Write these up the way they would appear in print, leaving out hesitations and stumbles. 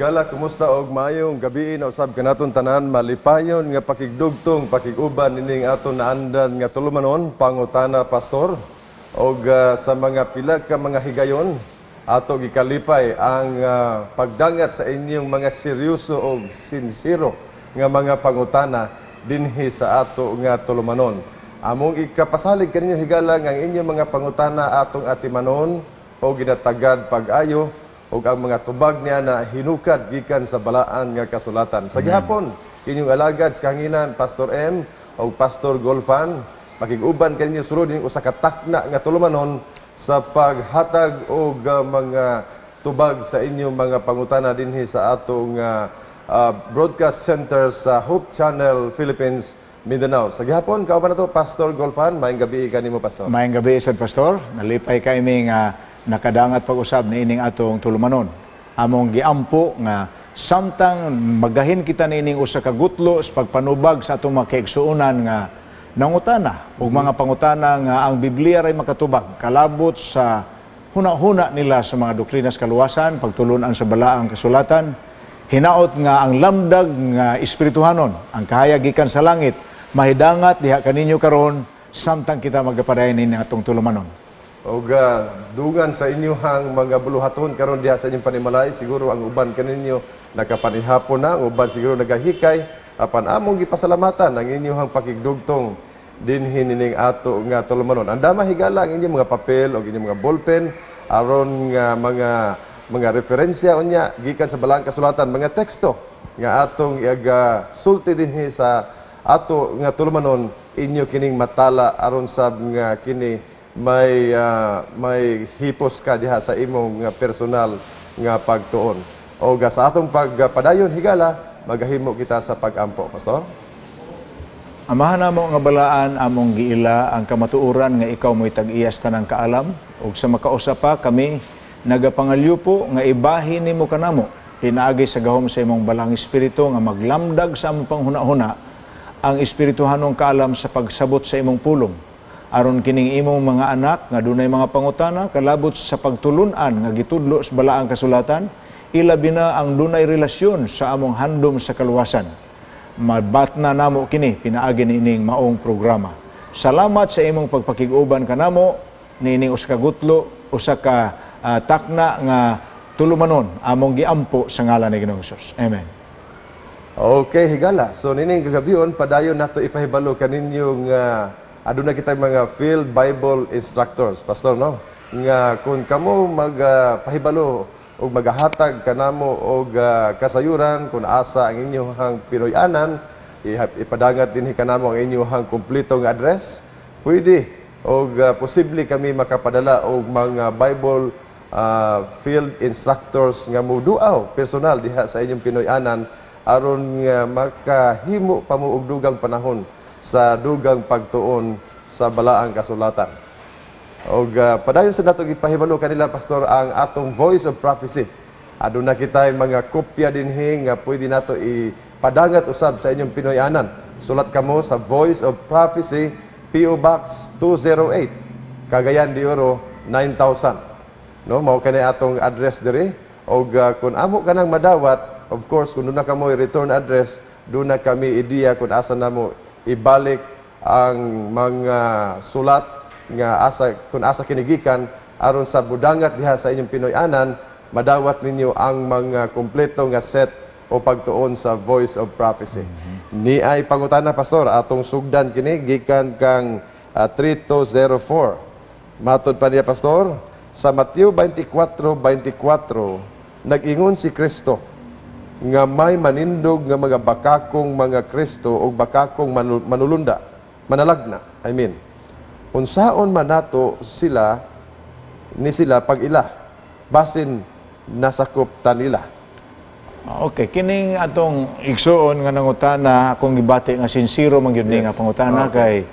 Higala, kumusta og maayong gabi na usab kanaton tanan? Malipayon nga pakigdugtong, pakiguban ining aton naandan nga tulumanon, Pangutana Pastor. Og sa mga pila ka mga higayon, ato gikalipay ang pagdangat sa inyong mga seryoso og sinsero nga mga pangutana dinhi sa ato nga tulumanon. Among ikapasalig kaninyo, higala, nga ang inyong mga pangutana atong atimanon o ginatagad pag-ayo ug ang mga tubag niya na hinukad gikan sa Balaan nga Kasulatan. Sa gihapon, inyong alagad sa kahanginan, Pastor M o Pastor Golfan, makig-uban kaninyo sulod ining usa ka takna nga tulumanon sa paghatag og mga tubag sa inyong mga pangutana dinhi sa atong broadcast center sa Hope Channel Philippines Mindanao. Sa gihapon, kauban nato Pastor Golfan. Maayong gabi kanimo, Pastor. Maayong gabi sad, Pastor. Nalipay kami nga nakadangat pag-usab niining atong tulumanon. Among giampo nga samtang magahin kita niining usa ka gutlo sa pagpanubag sa atong mga kaigsuonan nga nangutana ug mga pangutana nga ang Biblia ray makatubag kalabot sa huna-huna nila sa mga doktrina sa kaluwasan, pagtulunan sa Balaang Kasulatan, hinaot nga ang lamdag nga espirituhanon, ang kahayag gikan sa langit, mahidangat diha kaninyo karon samtang kita magapadayon nining atong tulumanon. Og dungan sa inyuhang mga buluhaton karon diha sa inyong panimalay, siguro ang uban kaninyo nakapanihapon na, ang uban siguro nagahikay, apan among gipasalamatan ang inyuhang pakigdugtong dinhi nining ato nga tulumanon. Andama, higala, ang inyong mga papel o inyong mga ballpen aron nga mga referensya unya gikan sa Balaang Kasulatan, mga teksto nga atong iaga sulti dinhi sa ato nga tulumanon, inyo kining matala aron sab nga kini may hipos ka diha sa imong nga personal nga pagtuon. O sa atong pagpadayon, higala, magahimo kita sa pagampo, Pastor. Amahan namo nga balaan, among giila ang kamatuoran nga ikaw mo'y tag-iyas tanang kaalam, ug sa makausa pa kami nagapangalyupo nga ibahin nimo kanamo pinaagi sa gahom sa imong Balaang Espiritu nga maglamdag sa among panghuna-huna ang espirituhanong kaalam sa pagsabot sa imong pulong, aron kining imong mga anak nga dunay mga pangutana kalabot sa pagtulun-an nga gitudlo sa Balaang Kasulatan, ilabi na ang dunay relasyon sa among handom sa kaluwasan, mabatna namo kini pinaagi niining maong programa. Salamat sa imong pagpakig-uban kanamo niining usa ka gutlo, usa ka takna nga tulumanon, among giampo sa ngalan ni Ginoong Hesus. Amen. Okay, higala. So nining gagabion, padayon nato ipahibalo kaninyo nga aduna kita mga field Bible instructors, Pastor, no? Nga kung kamo magpahibalo og magahatag kanamo og kasayuran kung asa ang inyong Pinoy-anan, ipadangat dinhi kanamo ang inyong kumpleto nga address. Pwede og posible kami makapadala og mga Bible field instructors nga muduaw personal diha sa inyong Pinoy-anan aron nga makahimo pa mo og dugang panahon sa dugang pagtuon sa Balaang Kasulatan. Og padayon sa nato gipahibalo kanila, Pastor, ang atong Voice of Prophecy. Aduna kitay mga kopya dinhi nga pwede nato ipadangat usab sa inyong Pinoy-anan. Sulat kamo sa Voice of Prophecy, PO Box 208, Cagayan de Oro 9000. No, mao kani atong address diri. Og kung amo kanang madawat, of course, kung duna kamo return address, duna kami ideya kung asa namo ibalik ang mga sulat nga asa kung asa kinigikan, aron sa budangat diha sa inyong Pinoy-anan, madawat ninyo ang mga kumpleto nga set o pagtuon sa Voice of Prophecy. Ni ay pangutana, Pastor, atong sugdan kini gikan kang 3204. Matod pa niya, Pastor, sa Mateo 24:24, nag-ingon si Kristo nga may manindog nga mga bakakong mga Kristo o bakakong manulunda, manalagna, I mean. Unsaon man nato sila ni sila pag-ila, basin nasakop ta nila? Okay, kining atong igsuon nga nangutana, akong gibati nga sinsiro man gyud ni nga pangutana kay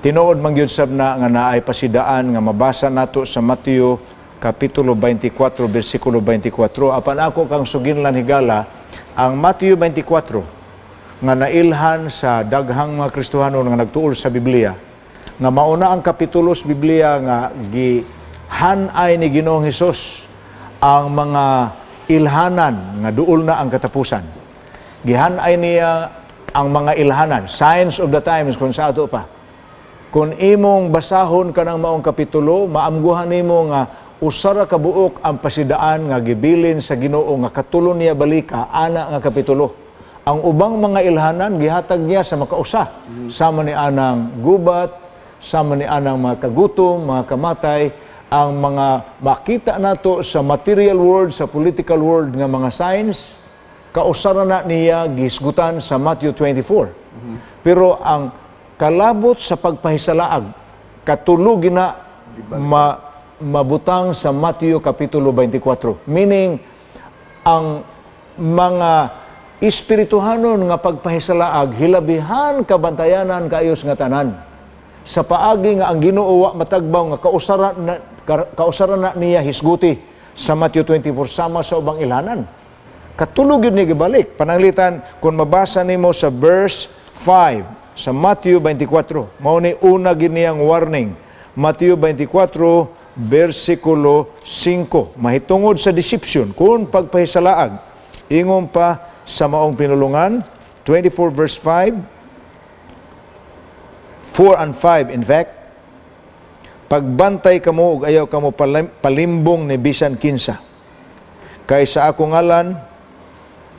tinuod man gyud sab na nga naay pasidaan nga mabasa nato sa Mateo kapitulo 24 bersikulo 24. Apan ako kang suginlan, higala, ang Mateo 24 nga nailhan sa daghang mga Kristohano nga nagtuol sa Biblia nga mauna ang kapitulo sa Biblia nga gihan-ay ni Ginoong Hesus ang mga Ilhanan nga duol na ang katapusan. Gihanay niya ang mga ilhanan, signs of the times kung sa ato pa. Kung imong basahon kanang maong kapitulo, maamguhan nimo nga 6 ra ka buok ang pasidaan nga gibilin sa Ginoo nga katulo niya balika ana nga kapitulo. Ang ubang mga ilhanan gihatag niya sa makausa. Sama ni anang gubat, sama ni anang mga kagutom, mga kamatay, ang mga makita nato sa material world, sa political world nga mga signs, kausara na niya gihisgutan sa Matthew 24. Pero ang kalabot sa pagpahisalaag, katulo gina mabutang sa Matthew Kapitulo 24. Meaning, ang mga espirituhanon nga pagpahisalaag, hilabihan kabantayanan kaayos nga tanan. Sa paagi nga ang Ginoo wa matagbaw nga kausara na niya hisguti sa Matthew 24 sama sa ubang ilhanan. Katulo gyud niya gibalik. Pananglitan kung mabasa nimo sa verse 5 sa Matthew 24, mao ni una gyud niyang warning. Matthew 24 versikulo 5. Mahitungod sa deception kung pagpahisalaag, ingon pa sa maong pinulungan, 24 verse 5, 4 and 5 in fact, "Pagbantay kamo ug ayaw kamo palimbong ni bisan kinsa. Kay sa akong ngalan,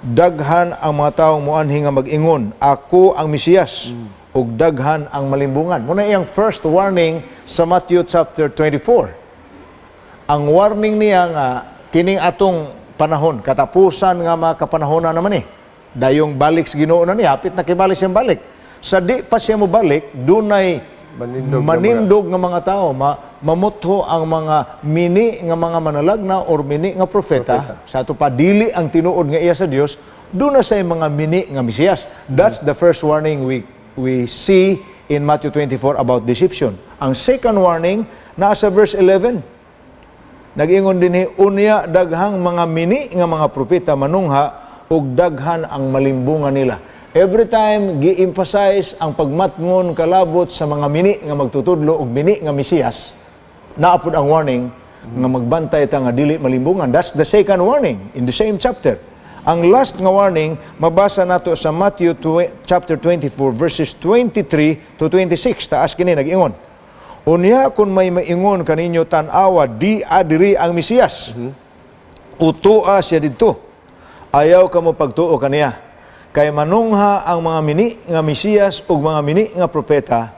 daghan ang mga taong muanhi nga mag-ingon, 'Ako ang Mesiyas,' ug daghan ang malimbungan." Muna iyang first warning sa Matthew chapter 24. Ang warning niya nga kining atong panahon, katapusan nga mga kapanahonan naman eh. Dayong balik sa Ginoo na ni, hapit na kibalik siyang balik. Sa di pa siya mo balik, dunay manindog nga manindog nga mga tao, mamutho ang mga mini nga mga manalagna or mini nga propeta, sa ato pa dili ang tinuod nga iya sa Dios, duna say mga mini nga Mesiyas. That's the first warning we see in Matthew 24 about deception. Ang second warning naa sa verse 11. Nag-ingon dinhi, "Unya daghang mga mini nga mga propeta manungha ug daghan ang malimbungan nila." Every time gi-emphasize ang pagmatngon kalabot sa mga mini nga magtutudlo ug mini nga Mesiyas, naa pod ang warning nga magbantay ta nga dili malimbungan. That's the second warning in the same chapter. Ang last nga warning mabasa nato sa Matthew chapter 24 verses 23 to 26. Taas kini, nag-ingon, "Unya kung may maingon kaninyo, 'Tan-awa, di adiri ang Mesiyas,' 'Utoa siya didto,' ayaw kamo pagtuo kaniya. Kay manungha ang mga mini nga Mesiyas ug mga mini nga propeta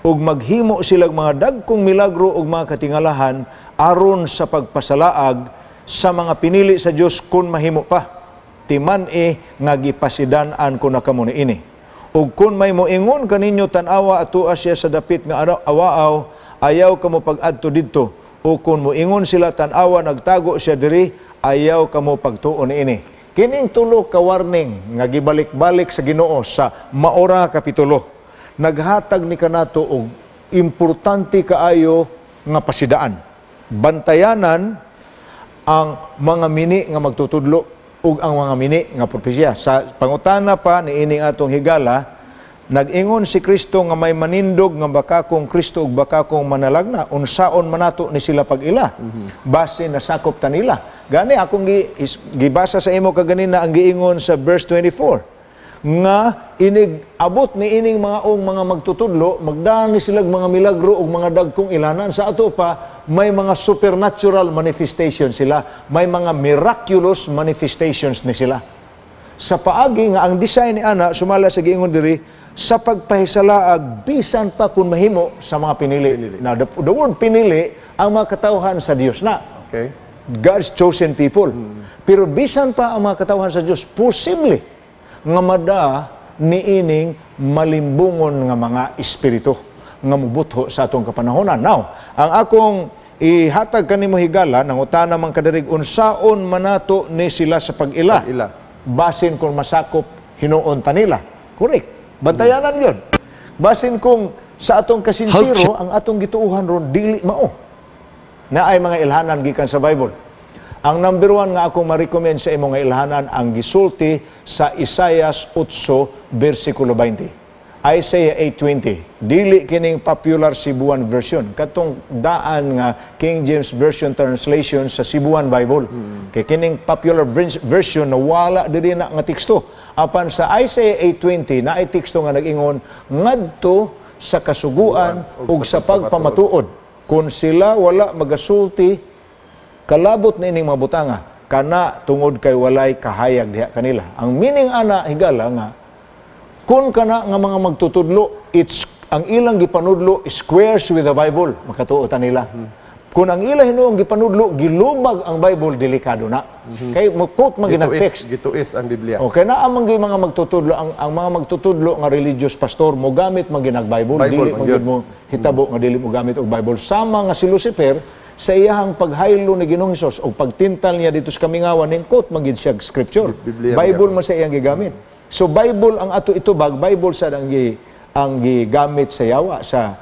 ug maghimo silag mga dagkong milagro ug mga katingalahan aron sa pagpasalaag sa mga pinili sa Dios kun mahimo pa. Timan-i nga gipasidan-an ko na kamo niini. Ug kung may moingon kaninyo, 'Tan-awa, atoa siya sa dapit nga awaaw,' ayaw kamo pag-adto didto. O kung moingon sila, 'Tan-awa, nagtago siya diri,' ayaw kamo pagtuo niini." Kining tulo ka warning nga gibalik-balik sa Ginoo sa maora kapitulo, naghatag ni kanato og importante kaayo nga pasidaan. Bantayanan ang mga mini nga magtutudlo ug ang mga mini nga propesya. Sa pangutana pa ni ining atong higala, nag-ingon si Kristo nga may manindog nga bakakong Kristo ug bakakong manalagna, unsaon man nato ni sila pag-ila? Base nasakop ta nila. Gani akong gibasa sa imo kaganina ang giingon sa verse 24 nga inig abot ni ining mga ong mga magtutudlo, magdaan ni silag mga milagro ug mga dagkong ilanan. Sa ato pa, may mga supernatural manifestation sila, may mga miraculous manifestations ni sila sa paagi nga ang design ni ana sumala sa giingon diri sa pagpahisalaag bisan pa kung mahimo sa mga pinili. Now the word "pinili", ang mga katawhan sa Dios na. God's chosen people. Pero bisan pa ang mga katawhan sa Dios, posible nga mada niining malimbungon nga mga espiritu nga mubutho sa atong kapanahonan. Now, ang akong ihatag kanimo higala, nangutana man kadarig unsaon manato ni sila sa pag-ila. Pag-ila. Basin kung masakop hinuon ta nila. Correct. Bantayanan yun. Basin kung sa atong kasinsiro, ang atong gituuhan ron dili mao. Na ay mga ilhanan gikan sa Bible. Ang number one nga akong ma-recommend sa imong nga ilhanan ang gisulti sa Isaias 8 versikulo 20. Isaiah 8:20. Dili kining popular Cebuan version. Katong daan nga King James Version translation sa Cebuan Bible. Kay kining popular version na wala diri na nga teksto. Apan sa Isaiah 8:20 naay teksto nga nag-ingon ngadto sa kasuguan ug sa pagpamatuod. Kung sila wala magasulti kalabot na ining mga butanga, kana tungod kay walay kahayag diha kanila. Ang meaning ana, higala, nga kung kana nga mga magtutudlo, it's ang ilang gipanudlo squares with the Bible, makatuo ta nila. Kung ang ilang hinuong gipanudlo gilubag ang Bible, delikado na. Kay mo quote man ginag Gituis, text. Gituis ang Biblia. Okay na ang mga magtutudlo, ang mga magtutudlo nga religious pastor mo gamit man ginag Bible, Bible dili man man gyud. Gyud mo hitabo nga dili mo gamit og Bible. Sama nga si Lucifer sa iyahang paghaylo ni Ginoong Hesus o pagtintal niya dito sa kamingawan, ning quote man gid siya og scripture. Biblia. Bible man sa iyang gigamit. So Bible ang ato itubag, Bible sad ang gigamit sa yawa sa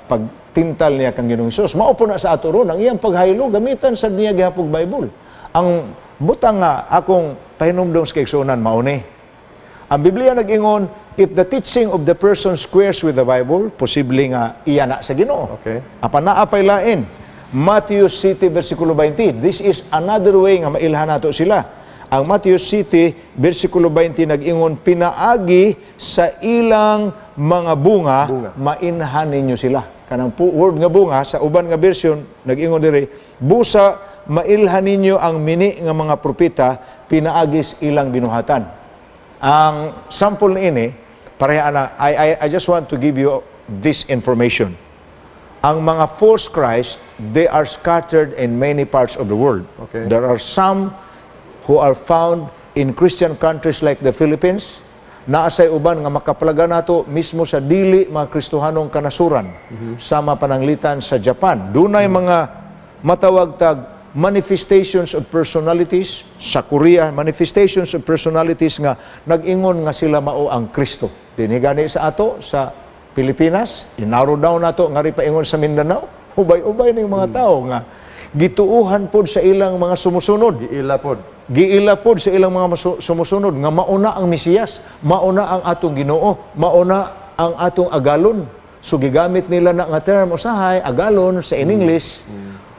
pagtintal niya kang Ginoong Hesus. Mao po na sa ato ron ang iyang paghaylo, gamitan sad niya gihapog Bible. Ang butang nga akong pahinumdom sa kaigsuonan mao ni. Ang Biblia nag-ingon, if the teaching of the person squares with the Bible, posible nga iya na sa Ginoo. Apan naa pay lain. Matthew 7 versikulo 20. This is another way nga mailhan nato sila. Ang Matthew 7 versikulo 20 nag-ingon, pinaagi sa ilang mga bunga, Bunga. Mainhan ninyo sila. Kanang word nga bunga sa uban nga version nag-ingon diri, busa mailhan ninyo ang mini nga mga propeta pinaagis ilang binuhatan. Ang sample niini, pareha na, I just want to give you this information. Ang mga false Christ, they are scattered in many parts of the world. There are some who are found in Christian countries like the Philippines. Naasay uban nga makaplaga nato mismo sa dili mga Kristohanong kanasuran. Sama pananglitan sa Japan. Dunay mga matawag tag manifestations of personalities sa Korea, manifestations of personalities nga nag-ingon nga sila mao ang Kristo. Dinhi gani sa ato sa Pilipinas, inarrow down nato nga ri paingon sa Mindanao, ubay-ubay ning mga tao nga gituuhan pod sa ilang mga sumusunod. Giila pod. Giila pod sa ilang mga sumusunod nga mauna ang Mesiyas, mauna ang atong Ginoo, mauna ang atong agalon. So gigamit nila na nga term usahay agalon sa in English.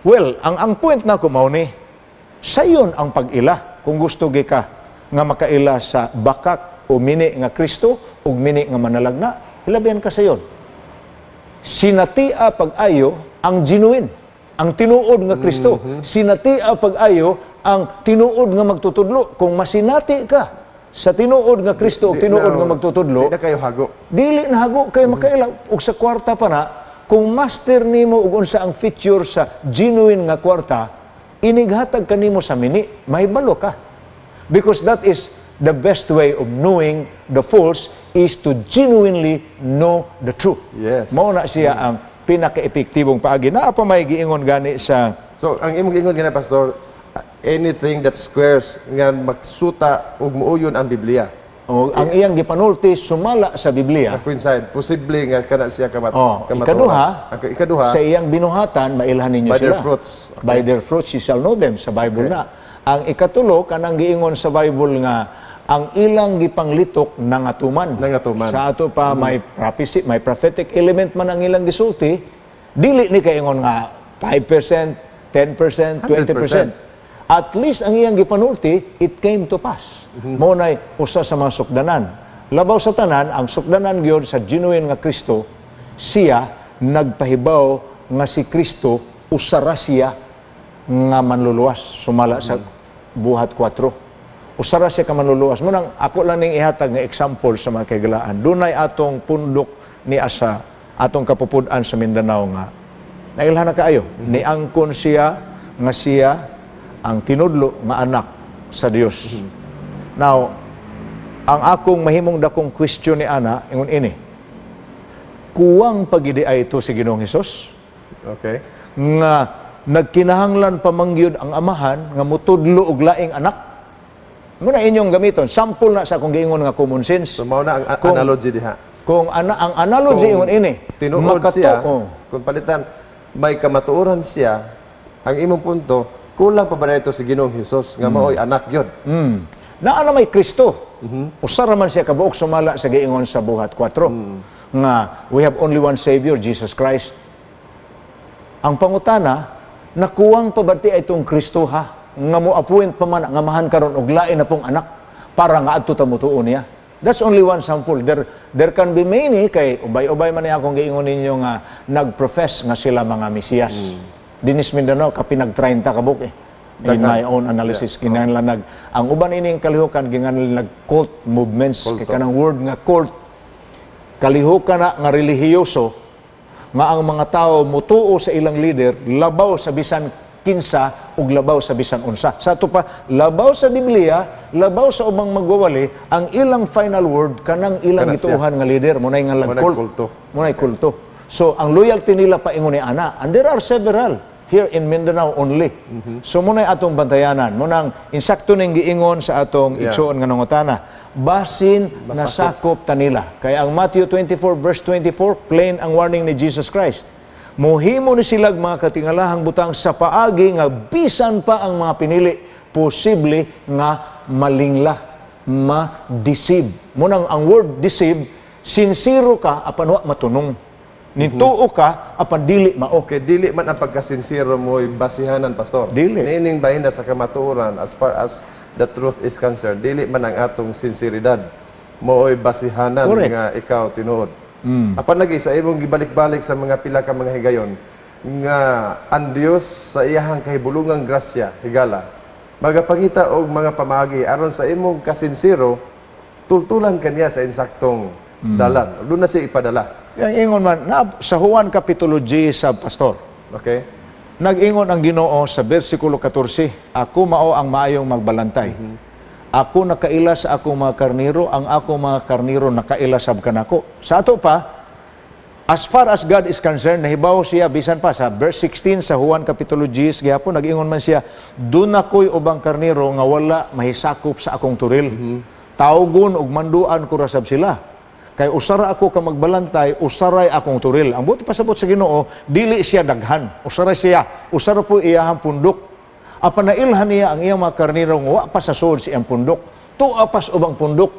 Well, ang point nako mao ni sayon ang pag-ila kung gusto gi ka nga makaila sa bakak o mini nga Kristo ug mini nga manalagna, hilabihan ka sayon. Sinatia pag-ayo ang genuine, ang tinuod nga Kristo. Sinatia pag-ayo ang tinuod nga magtutudlo. Kung masinati ka sa tinuod nga Kristo o tinuod nga magtutudlo, Di na kayo hago. Dili na hago kay makaila. Og sa kwarta pa na, kung master nimo og unsa ang feature sa genuine nga kwarta, inighatag kanimo sa mini, mahibalo ka. Because that is the best way of knowing the false, is to genuinely know the truth. Mao na siya ang pinaka-epektibong paagi. Naa pa may giingon gani sa So, ang imong giingon gani, Pastor, anything that squares nga magsuta ug muuyon ang Biblia. O, ang iyang gipanulti sumala sa Biblia. Coincide, posible nga kana siya Oh, kamatuoran. ikaduha, Ang ikaduha, sa iyang binuhatan, mailhan ninyo by sila. their fruits. Okay. By their fruits you shall know them sa Bible na. Ang ikatulo, kanang giingon sa Bible nga ang ilang gipanglitok nangatuman. Nangatuman. Sa ato pa may prophecy, may prophetic element man ang ilang gisulti, dili ni kaingon nga 5%, 10%, 20%. At least ang iyang gipanulti, it came to pass. Mao nay usa sa mga sukdanan. Labaw sa tanan, ang sukdanan gyud sa genuine nga Kristo, siya nagpahibaw nga si Kristo usa ra siya nga manluluwas sumala sa Buhat 4. Usa ra siya ka manluluwas. Munang ako lang ning ihatag nga example sa mga kahigalaan. Dunay atong pundok ni asa atong kapupud-an sa Mindanao nga nailhan na kaayo. Niangkon siya nga siya ang tinudlo nga anak sa Dios. Now, ang akong mahimong dakong question ni ana ingon ini. Kuwang pagidi ay ito si Ginoong Hesus nga nagkinahanglan pa man gyud ang amahan nga mutudlo og laing anak. Muna inyong gamiton, sample na sa akong giingon nga common sense. So mao na ang analogy diha. Kung ana ang analogy Kung ingon ini, tinuod siya, oh, kung palitan may kamatuoran siya, ang imong punto, kulang pa ba na ito si Ginoong Hesus nga maoy anak gyud? Naa na may Kristo. Usa ra man siya kabuok sumala sa giingon sa Buhat 4 nga we have only one Savior, Jesus Christ. Ang pangutana, nakuwang pa ba ti itong Kristo ha? Nga mo appoint pa man nga amahan karon og lain na pong anak para nga adto ta motuo niya. That's only one sample. There can be many kay ubay-ubay man ni akong giingon ninyo nga nag-profess nga sila mga Mesiyas. Dinis Mindanao kapin nag 30 ka buok eh. In my own analysis, kinahanglan nag ang uban ining kalihukan ginganlan nag cult movements kay kanang word nga cult, kalihukan na nga relihiyoso nga ang mga tao mutuo sa ilang leader labaw sa bisan kinsa ug labaw sa bisan unsa. Sa ato pa, labaw sa Biblia, labaw sa ubang magwawali, ang ilang final word kanang ilang Kana siya. Gituohan nga leader, munay nga Munay cult. Kulto. Munay kulto. So ang loyalty nila paingon ni ana. And there are several here in Mindanao only. So munay atong bantayanan, munang insakto ning giingon sa atong igsoon nga nangutana. Basin nasakop ta nila. Kaya ang Matthew 24 verse 24, plain ang warning ni Jesus Christ. Muhimo ni silag mga katingalahang butang sa paagi nga bisan pa ang mga pinili, posible nga malingla, ma-deceive. Munang ang word deceive, sincero ka apan wa matunong. Nituo ka apan dili mao. Okay, dili man ang pagkasinsero mo basihanan, Pastor. Dili. Niining bahin na sa kamatuoran, as far as the truth is concerned, dili man ang atong sinseridad mooy basihanan nga ikaw tinuod. Apan lagi sa imong gibalik-balik sa mga pila ka mga higayon nga ang Dios sa iyahang kahibulungang grasya, higala, magapangita og mga pamaagi aron sa imong kasinsero tultulan kaniya sa insaktong dalan. Doon na siya ipadala. Yang ingon man na, sa Juan Kapitulo 10 sa Pastor. Okay? Nag-ingon ang Ginoo sa versikulo 14, "Ako mao ang maayong magbalantay. Ako nakaila sa akong mga karniro, ang akong mga karniro nakaila sab kanako." Sa ato pa, as far as God is concerned, nahibaw siya bisan pa sa verse 16 sa Juan Kapitulo 10 gihapon, nag-ingon man siya, "Duna ko'y ubang karniro nga wala mahisakop sa akong turil. Tawgon ug manduan ko ra sab sila. Kay usara ako ka magbalantay, usaray akong turil." Ang buot pasabot sa Ginoo, dili siya daghan. Usaray siya, usara po iyahang pundok. Apan nailhan niya ang iyang mga karniro nga wa pa sa sulod sa iyang pundok. Tua pas ubang pundok.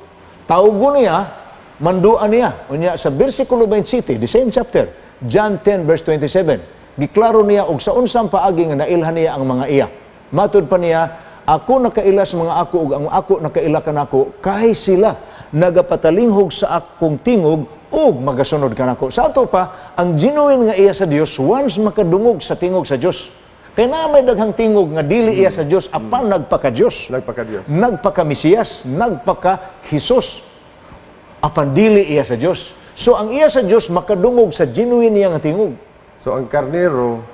Tawgon niya, manduan niya. Unya sa versikulo 27, the same chapter, John 10 verse 27, giklaro niya og sa unsang paagi nga nailhan niya ang mga iya. Matud pa niya, "Ako nakaila sa mga ako ug ang ako nakaila kanako kay sila nagapatalinghog sa akong tingog ug magasunod kanako." Sa ato pa, ang genuine nga iya sa Dios once makadungog sa tingog sa Dios. Kay naa may daghang tingog nga dili iya sa Dios apan nagpaka-Dios. Nagpaka-Dios. Nagpaka-Mesiyas, nagpaka-Jesus. Apan dili iya sa Dios. So ang iya sa Dios makadungog sa genuine niya nga tingog. So ang karnero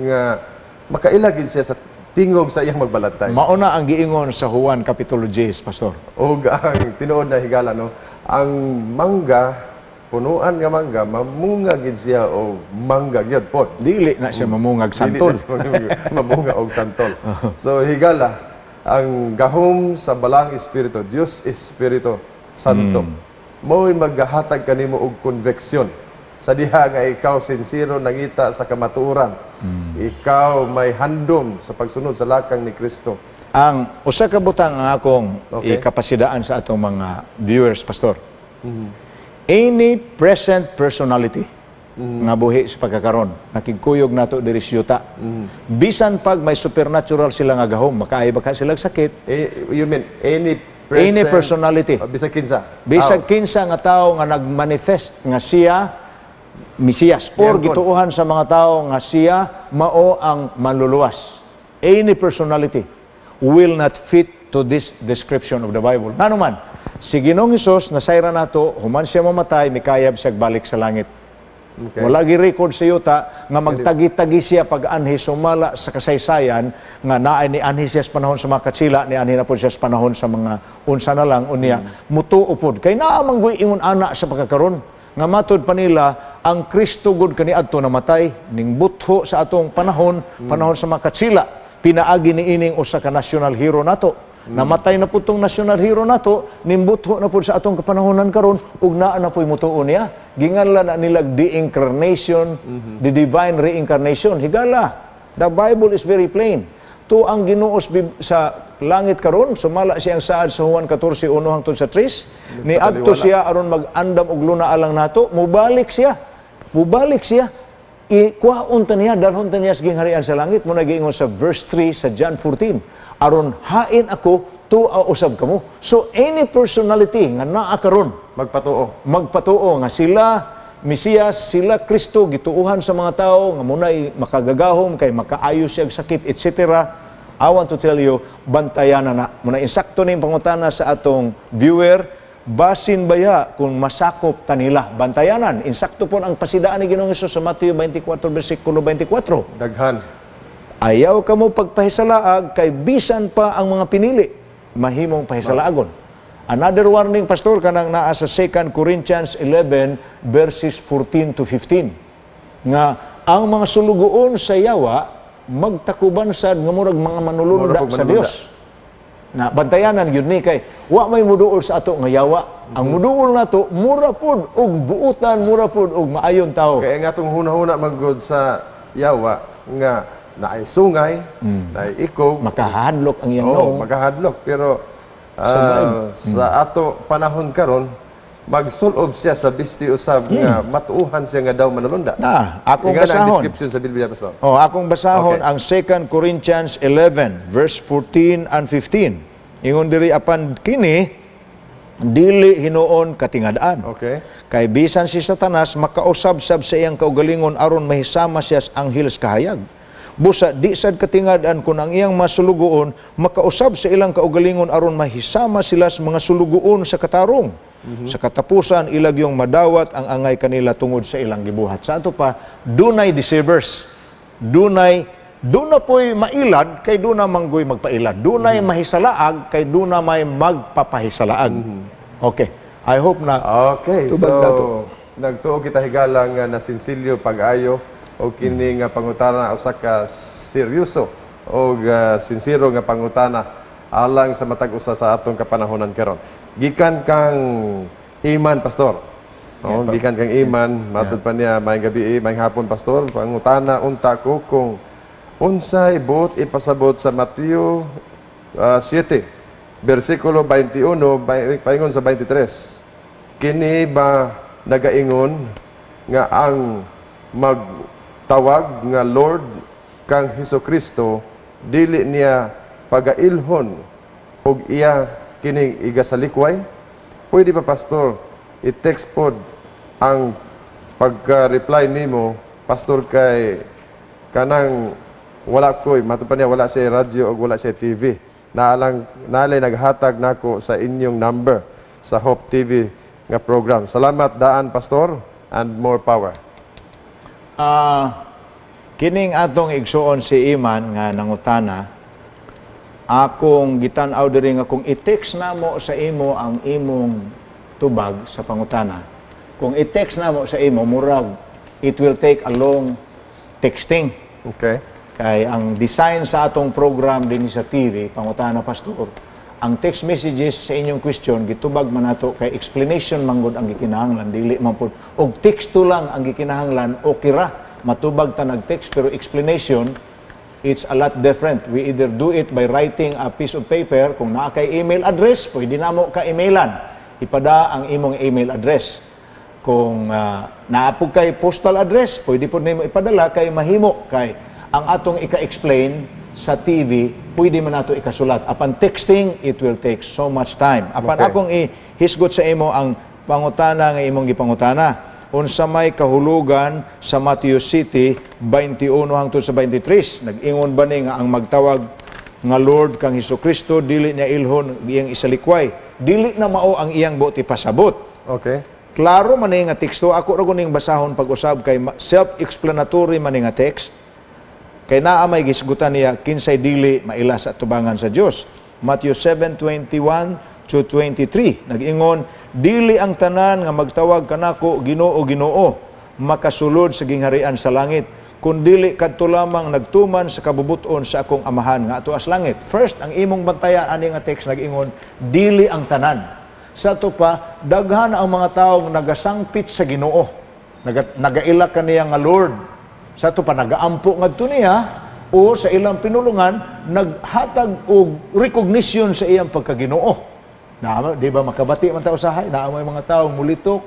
nga makaila gid siya sa tingog sa iyang magbalantay. Mauna ang giingon sa Juan Kapitulo 10, Pastor. Og ang tinuod na, higala, no, ang mangga, punuan nga mangga, mamunga gid siya og mangga gyud pod. Dili na siya mamungag Dili santol. na siya mamunga og santol. So higala, ang gahom sa Balaang Espiritu, Dios Espiritu Santo, mo'y maghahatag kanimo og conviction sa diha nga ikaw sinsero nangita sa kamatuoran. Ikaw may handom sa pagsunod sa lakang ni Kristo. Ang usa ka butang ang akong ikapasidaan sa atong mga viewers, Pastor. Any present personality nga buhi sa pagkakaron, nakigkuyog nato diri sa yuta. Bisan pag may supernatural sila nga gahom, makaay ba ka sila sakit, Eh, you mean any present, Any personality. Oh, bisag kinsa. Bisag kinsa nga tao nga nagmanifest nga siya Mesiyas or Yan po. Gituohan sa mga tao nga siya mao ang manluluwas. Any personality will not fit to this description of the Bible. Ngano man, si Ginoong Hesus nasayra nato, human siya mamatay, mikayab siya balik sa langit. Wala gi record sa yuta nga magtagi-tagi siya pag-anhi sumala sa kasaysayan nga naay ni anhi siya sa panahon sa mga katsila, ni anhi na pod siya sa panahon sa mga unsa na lang. Unya mutuo pod kay naa man guy ingon ana sa pagkakaron nga matud pa nila ang Kristo gud kaniadto namatay ning butho sa atong panahon, panahon sa mga katsila, pinaagi ni ining usa ka national hero nato. Namatay na po tong national hero nato, nimbutho na po sa atong kapanahonan karon ug naa na po'y mutuo niya. Ginganlan na nilag the incarnation, the divine reincarnation. Higala, the Bible is very plain. To ang Ginoo sa langit karon, sumala siyang saad sa Juan 14:1 hangtod sa 3. Niadto siya aron mag-andam og luna alang nato, mubalik siya. Mubalik siya. Ikuhaon ta niya, dalhon ta niya sa gingharian sa langit. Mao giingon sa verse 3 sa John 14. Aron hain ako, tuwa usab kamo. So any personality nga naa karon Magpatuo. Magpatuo nga sila Mesiyas, sila Kristo, gituuhan sa mga tao nga munay makagagahom kay makaayo siya og sakit, etc. I want to tell you, bantayan na na. Muna insakto ning pangutana sa atong viewer, basin baya kung masakop ta nila? Bantayanan, insakto po ang pasidaan ni Ginoong Hesus sa Mateo 24 versikulo 24. Daghan. Ayaw kamo pagpahisalaag kay bisan pa ang mga pinili mahimong pahisalaagon. Another warning, Pastor, kanang naa sa 2 Corinthians 11 verses 14 to 15 nga ang mga sulugoon sa yawa magtakuban sad nga murag mga manulunda Murag sa manulunda. Dios. Na bantayanan gyud ni kay wa may muduol sa ato nga yawa. Ang muduol nato mura pod og buutan, mura pod og maayon tawo. Kaya nga itong huna-huna manggod sa yawa nga naay sungay, naay ikog, Makahadlok ang iyang oh, noong. Makahadlok. Pero sa ato panahon karon, magsulob siya sa bisti usab nga matuuhan siya nga daw manulunda. Na, akong Nga na ang basahon. Description sa Biblia, Pastor. Oh, akong basahon Okay. ang 2 Corinthians 11 verse 14 and 15. Ingon diri, apan kini dili hinuon katingad-an. Kay bisan si Satanas makausab sab sa iyang kaugalingon aron mahisama siya sa anghel sa kahayag. Busa di sad katingad-an kung ang iyang masulugoon makausab sa ilang kaugalingon aron mahisama sila sa mga sulugoon sa katarong. Sa katapusan ilag yung madawat ang angay kanila tungod sa ilang gibuhat. Sa ato pa, dunay deceivers. Dunay duna po'y mailad kay duna manggoy magpailad. Dunay mahisalaag kay duna may magpapahisalaag. Okay. I hope na Okay, tubag so nato. Nagtuo kita, higala, nga nasinsilyo pag-ayo o kini nga pangutana, usa ka seryoso o sinsero nga pangutana alang sa matag usa sa atong kapanahonan karon. Gikan kang Iman, Pastor. Oh, gikan kang Iman, matud pa niya, maayong gabi, maayong hapon, Pastor. Pangutana unta ko kung unsay buot ipasabot sa Mateo 7 versikulo 21 paingon sa 23. Kini ba nagaingon nga ang magtawag nga Lord kang Hesus Kristo dili niya pagailhon og iya kining igasalikway? Pwede ba, Pastor, i-text pod ang pagka-reply nimo, Pastor, kay kanang wala ko'y, matud pa niya, wala siya radyo o wala siya TV. Naalang, naalay naghatag nako sa inyong number sa Hope TV nga program. Salamat daan, Pastor, and more power. Kining atong igsuon si Iman nga nangutana, akong gitan-aw diri nga kung i-text namo sa imo ang imong tubag sa pangutana, kung i-text namo sa imo, murag it will take a long texting. Kay ang design sa atong program din sa TV, Pangutana Pastor, ang text messages sa inyong question gitubag man nato kay explanation manggod ang gikinahanglan, dili man pud og teksto lang ang gikinahanglan, okay ra matubag ta nag-text, pero explanation, it's a lot different. We either do it by writing a piece of paper. Kung naa kay email address, pwede namo ka emailan. Ipada ang imong email address. Kung naa pud kay postal address, pwede po nimo ipadala kay mahimo kay ang atong ika-explain sa TV, pwede man nato ikasulat. Apan texting, it will take so much time. Apan akong ihisgot sa imo ang pangutana nga imong gipangutana. Unsa may kahulugan sa Matthew 7, 21 hangtod sa 23? Nag-ingon ba ni nga ang magtawag nga Lord kang Hesus Kristo dili niya ilhon iyang isalikway? Dili na mao ang iyang buot ipasabot. Klaro man ni nga teksto, ako ra ning basahon pag-usab kay self-explanatory man ni nga text. Kay naa may gisgutan niya kinsay dili maila sa atubangan sa Dios. Matthew 7:21 to 23. Nag-ingon, dili ang tanan nga magtawag kanako Ginoo, Ginoo makasulod sa gingharian sa langit, kundili kadto lamang nagtuman sa kabubuton sa akong Amahan nga ato as langit. First, ang imong bantayan ani nga text, nag-ingon dili ang tanan. Sa ato pa, daghan ang mga tawo nagasangpit sa Ginoo. Nagaila kaniya nga Lord. Sa ato pa, nagaampo ngadto niya, o sa ilang pinulungan naghatag og recognition sa iyang pagkaginoo. Na, di ba makabati man ta usahay, naa may mga tao mulitok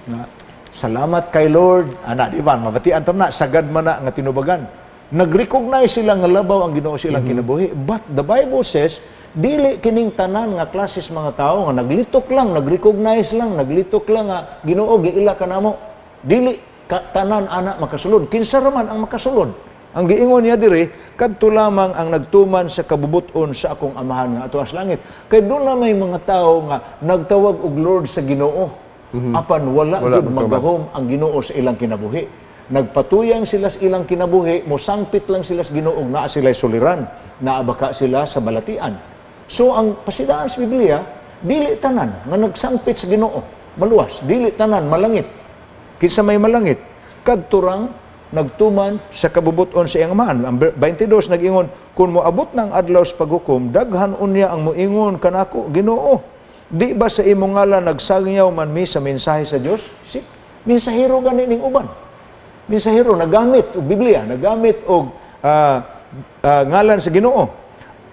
nga "Salamat kay Lord." Ana, di ba? Mabatian ta na sagad man na nga tinubagan. Nag-recognize sila nga labaw ang Ginoo sa ilang kinabuhi. But the Bible says, dili kining tanan nga klases mga tao nga naglitok lang, nag-recognize lang, naglitok lang nga "Ginoo, giila ka namo." Dili ka, tanan ana makasulod. Kinsa ra man ang makasulod? Ang giingon niya diri, kadto lamang ang nagtuman sa kabubuton sa akong Amahan nga ato sa langit. Kay doon na may mga tao nga nagtawag og Lord sa Ginoo. Apan wala, Wala gud magtuman. Magahom ang Ginoo sa ilang kinabuhi. Nagpatuyang sila sa ilang kinabuhi, mosangpit lang sila sa Ginoo naa sila suliran, naa baka sila sa balatian. So ang pasidaan sa Biblia, dili tanan nga nagsangpit sa Ginoo maluwas, dili tanan malangit. Kinsa may malangit? Kadto rang nagtuman sa kabubuton sa iyang Amahan. Ang 22 nag-ingon, "Kung moabot ng adlaw sa paghukom, daghan unya ang moingon kanako, 'Ginoo, di ba sa imong ngalan nagsangyaw man mi sa mensahe sa Dios?'" Si mensahero gani ning uban. Mensahero nagamit og Biblia, nagamit og ngalan sa Ginoo.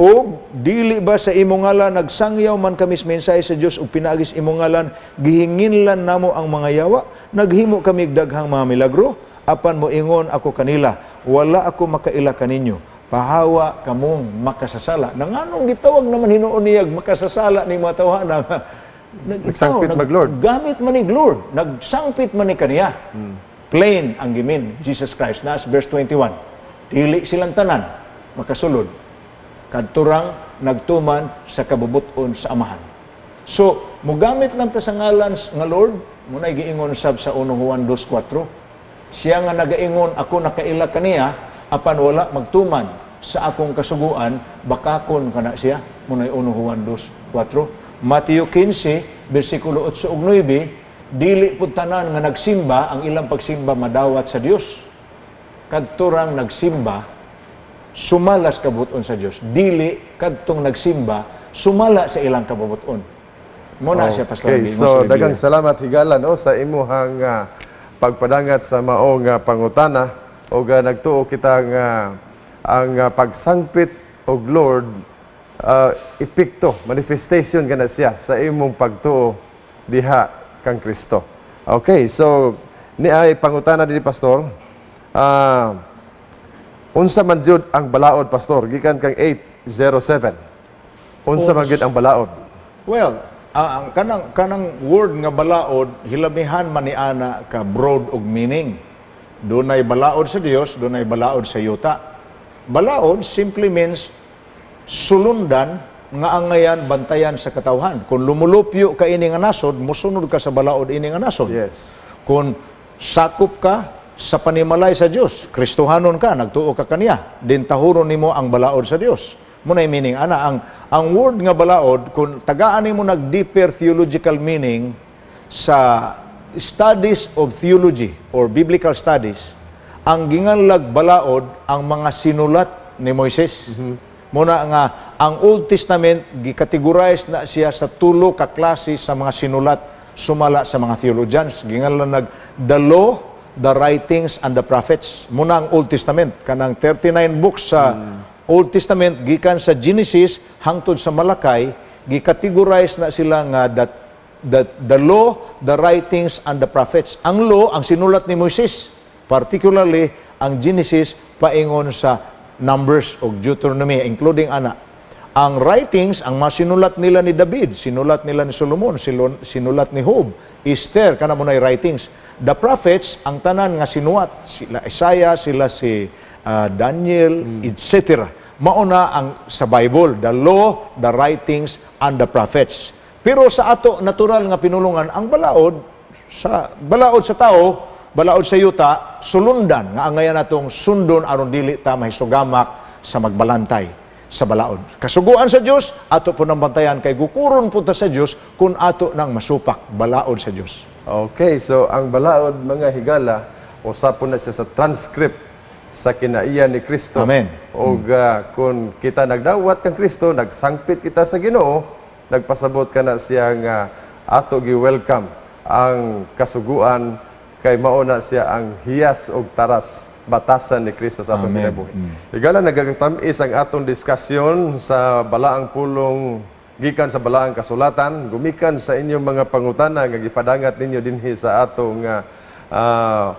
"Og dili ba sa imong ngalan nagsangyaw man kami sa mensahe sa Dios ug pinaagi sa imong ngalan gihinginlan namo ang mga yawa, naghimo kami og daghang mga milagro? Apan moingon ako kanila, 'Wala ako makaila kaninyo. Pahawa kamong makasasala.'" Nanganong gitawag naman hinuon niyag makasasala ni mga tawhana nga Nagsangpit mag-Lord. Gamit man ni Lord, nagsangpit man ni kaniya. Plain ang gimin Jesus Christ nas verse 21. Dili silang tanan makasulod. Kadto rang nagtuman sa kabubuton sa Amahan. So, mugamit lang ta sa ngalan nga Lord, muna'y giingon sab sa 1 Juan 2:4. Siya nga nagaingon, "Ako nakaila kaniya," apan wala magtuman sa akong kasuguan, bakakon kana siya. Muna'y 1 Juan 2:4. Mateo 15, versikulo 8 ug 9, dili pud tanan nga nagsimba, ang ilang pagsimba madawat sa Dios. Kadto rang nagsimba sumala sa kabubuton sa Dios. Dili kadtong nagsimba sumala sa ilang kabubuton. Mo na siya, Pastor. Okay, Giingon so sa Biblia. Daghang salamat, higala, no, sa imuhang pagpadangat sa maong pangutana og nagtuo kita nga ang pagsangpit og Lord, epekto, manifestation kana siya sa imong pagtuo diha kang Kristo. Okay, so ni ay pangutana dinhi, Pastor. Unsa man jud ang balaod, Pastor? Gikan kang 807. Unsa man jud ang balaod? Well, ang kanang word nga balaod, hilamihan man ni ana ka broad og meaning. Dunay balaod sa Dios, dunay balaod sa yuta. Balaod simply means sulundan nga angayan bantayan sa katawhan. Kung lumulupyo ka ini nga nasod, musunod ka sa balaod ini nga nasod. Kung sakop ka sa panimalay sa Dios, Kristohanon ka, nagtuo ka kaniya, din tahuron nimo ang balaod sa Dios. Muna meaning ana ang word nga balaod. Kung tagaan nimo nag deeper theological meaning sa studies of theology or biblical studies, ang ginganlag balaod ang mga sinulat ni Moises. Muna nga ang Old Testament gikategorize na siya sa tulo ka klase sa mga sinulat sumala sa mga theologians. Ginganlan nag the law, the writings and the prophets. Muna ang Old Testament, kanang 39 books sa Old Testament gikan sa Genesis hangtod sa Malakay, gikategorize na sila nga the law, the writings and the prophets. Ang law ang sinulat ni Moises, particularly ang Genesis paingon sa Numbers o Deuteronomy, including ana. Ang writings, ang mga sinulat nila ni David, sinulat nila ni Solomon, sinulat ni Job, Esther, kana mo writings. The prophets, ang tanan nga sinuat, sila Isaiah, sila si Daniel, etc. Mauna ang sa Bible, the law, the writings, and the prophets. Pero sa ato natural nga pinulungan, ang balaod sa tao, balaod sa yuta, sulundan nga angayan natong sundon aron dili ta mahisugamak sa magbalantay sa balaod. Kasuguan sa Dios ato po nang bantayan kay gukuron po ta sa Dios kung ato nang masupak balaod sa Dios. Okay, so ang balaod, mga higala, usapon na siya sa transcript sa kinaiya ni Kristo. Amen. Og kung kita nagdawat kang Kristo, nagsangpit kita sa Ginoo, nagpasabot ka na siya nga ato gi-welcome ang kasuguan. Kay mao na siya ang hiyas og taras batasan ni Kristo sa atong kinabuhi. Higala, nagkatamis ang atong diskusyon sa balaang pulong gikan sa balaang kasulatan, gumikan sa inyong mga pangutana nga gipadangat ninyo dinhi sa atong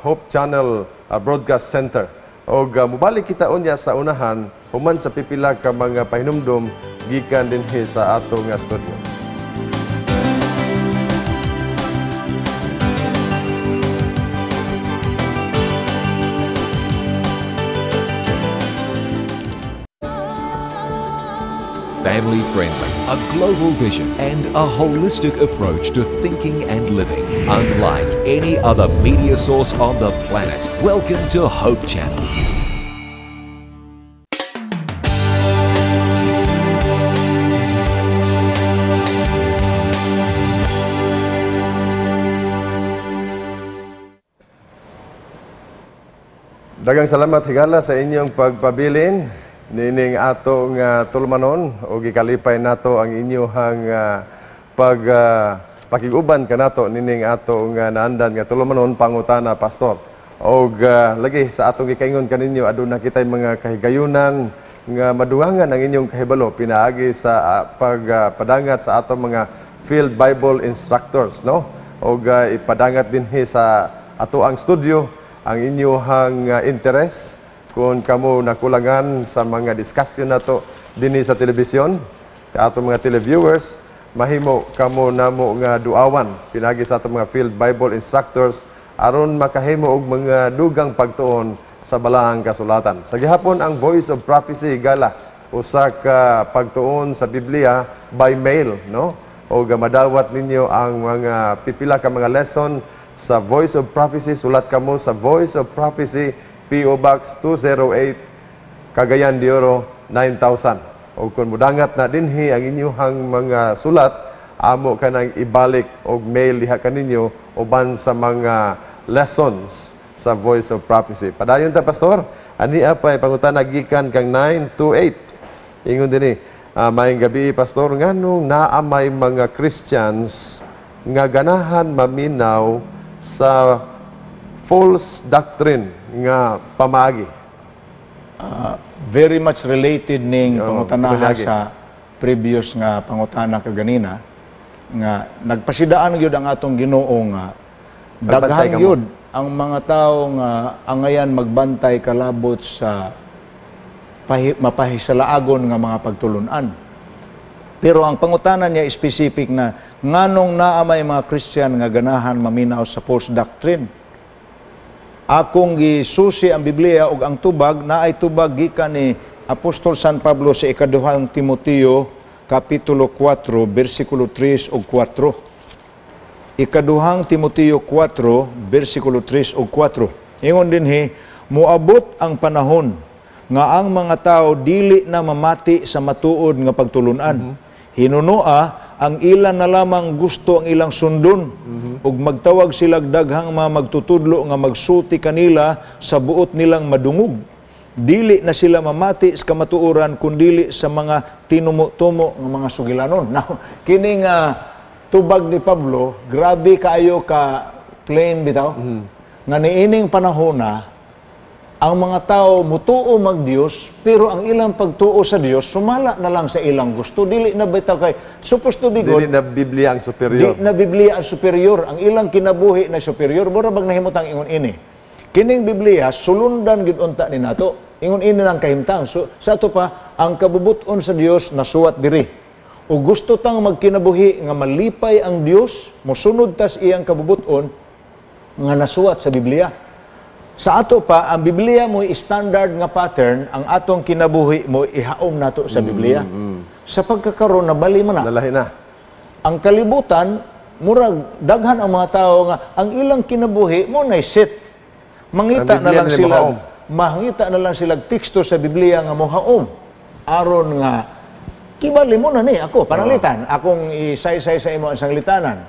Hope Channel Broadcast Center. Og mubalik kita unya sa unahan human sa pipila ka mga pahinumdom gikan dinhi sa atong studio. Family friendly, a global vision, and a holistic approach to thinking and living, unlike any other media source on the planet. Welcome to Hope Channel. Daghang salamat higala sa inyong pagpabilin nining atong tulumanon o gikalipay nato ang inyong pag pakig-uban kanato nining atong naandan nga tulumanon pangutana pastor. Og lagi sa atong gikaingon kaninyo aduna kitay mga kahigayunan nga madugangan ang inyong kahibalo pinaagi sa pagpadangat sa atong mga field Bible instructors, no? Og ipadangat dinhi sa ato ang studio ang inyong interes kung kamo nakulangan sa mga diskusyon nato dinhi sa telebisyon, atong mga televiewers, mahimo kamo namo nga duawan pinagi sa atong mga field Bible instructors aron makahimo og mga dugang pagtuon sa balaang kasulatan. Sa gihapon ang Voice of Prophecy gala usa ka pagtuon sa Biblia by mail, no? Og madawat ninyo ang mga pipila ka mga lesson sa Voice of Prophecy. Sulat kamo sa Voice of Prophecy, P.O. Box 208, Cagayan de Oro, 9000. O kung mudangat na dinhi ang inyong mga sulat, amo ka nang ibalik og mail diha kaninyo uban sa mga lessons sa Voice of Prophecy. Padayon ta, Pastor. Ani apay pangutana gikan kang 928. Ingon dinhi, maayong gabi, Pastor, nganong naa may mga Christians nga ganahan maminaw sa false doctrine nga pamaagi? Very much related ning pangutanahan pamaagi sa previous nga pangutana kaganina nga nagpasidaan gyud ang atong Ginoo nga Magbantay daghan kamo. gyud ang mga tawo nga angayan magbantay kalabot sa mapahisalaagon nga mga pagtulunan. Pero ang pangutana niya specific na nganong naa may mga Christian nga ganahan maminaw sa false doctrine. Akong gisusi ang Biblia ug ang tubag naay tubag gikan ni Apostol San Pablo sa ikaduhang Timoteo kapitulo 4 bersikulo 3 ug 4. Ikaduhang Timoteo 4 bersikulo 3 ug 4. Ingon dinhi, moabot ang panahon nga ang mga tao dili na mamati sa matuod nga pagtulunan. Hinunoa ang ilan na lamang gusto ang ilang sundon, ug magtawag sila daghang mga magtutudlo nga magsulti kanila sa buot nilang madungog. Dili na sila mamati sa kamatuoran kundili sa mga tinumo-tumo nga mga sugilanon. Now, kini nga tubag ni Pablo, grabe kaayo ka plain bitaw. Nga niining panahona ang mga tao mutuo mag-Dios, pero ang ilang pagtuo sa Dios sumala na lang sa ilang gusto. Dili na bitaw kay supposed to be good. Dili na Biblia ang superior. Di na Biblia ang superior. Ang ilang kinabuhi na superior. Mura bang nahimutang ingon ini? Kining Biblia sulundan gid unta ni nato. Ingon ini lang kahimtang. So, sa ato pa ang kabubuton sa Dios nasuwat diri. O gusto tang magkinabuhi nga malipay ang Dios, mosunod tas iyang kabubuton nga nasuwat sa Biblia. Sa ato pa, ang Biblia mo standard nga pattern, ang atong kinabuhi mo ihaom nato sa Biblia. Sa pagkakaroon, nabali mo na. Lalahi na. Ang kalibutan, murag daghan ang mga tao nga ang ilang kinabuhi mo na set. Mangita Ang na Biblia lang nila sila, mohaom. mangita na lang sila teksto sa Biblia nga mohaom. Aron nga kibali mo na ni ako pananglitan, akong isaysay sa imo ang sanglitanan.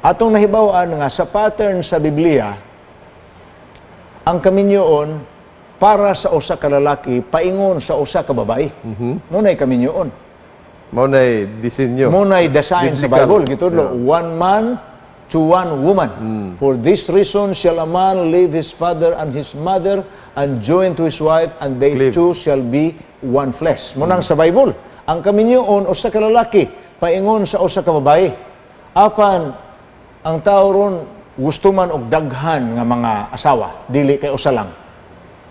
Atong nahibaw-an nga sa pattern sa Biblia, ang kaminyoon para sa usa ka lalaki paingon sa usa ka babae. Muna'y kaminyoon. Mao na'y disenyo. Muna'y design sa Biblical. Bible. Gitudlo, one man, to one woman. For this reason shall a man leave his father and his mother and join to his wife, and they Cleave. Two shall be one flesh. Mao nang sa Bible, ang kaminyoon usa ka lalaki paingon sa usa ka babae. Apan ang tao ron gusto man og daghan nga mga asawa, dili kay usa lang.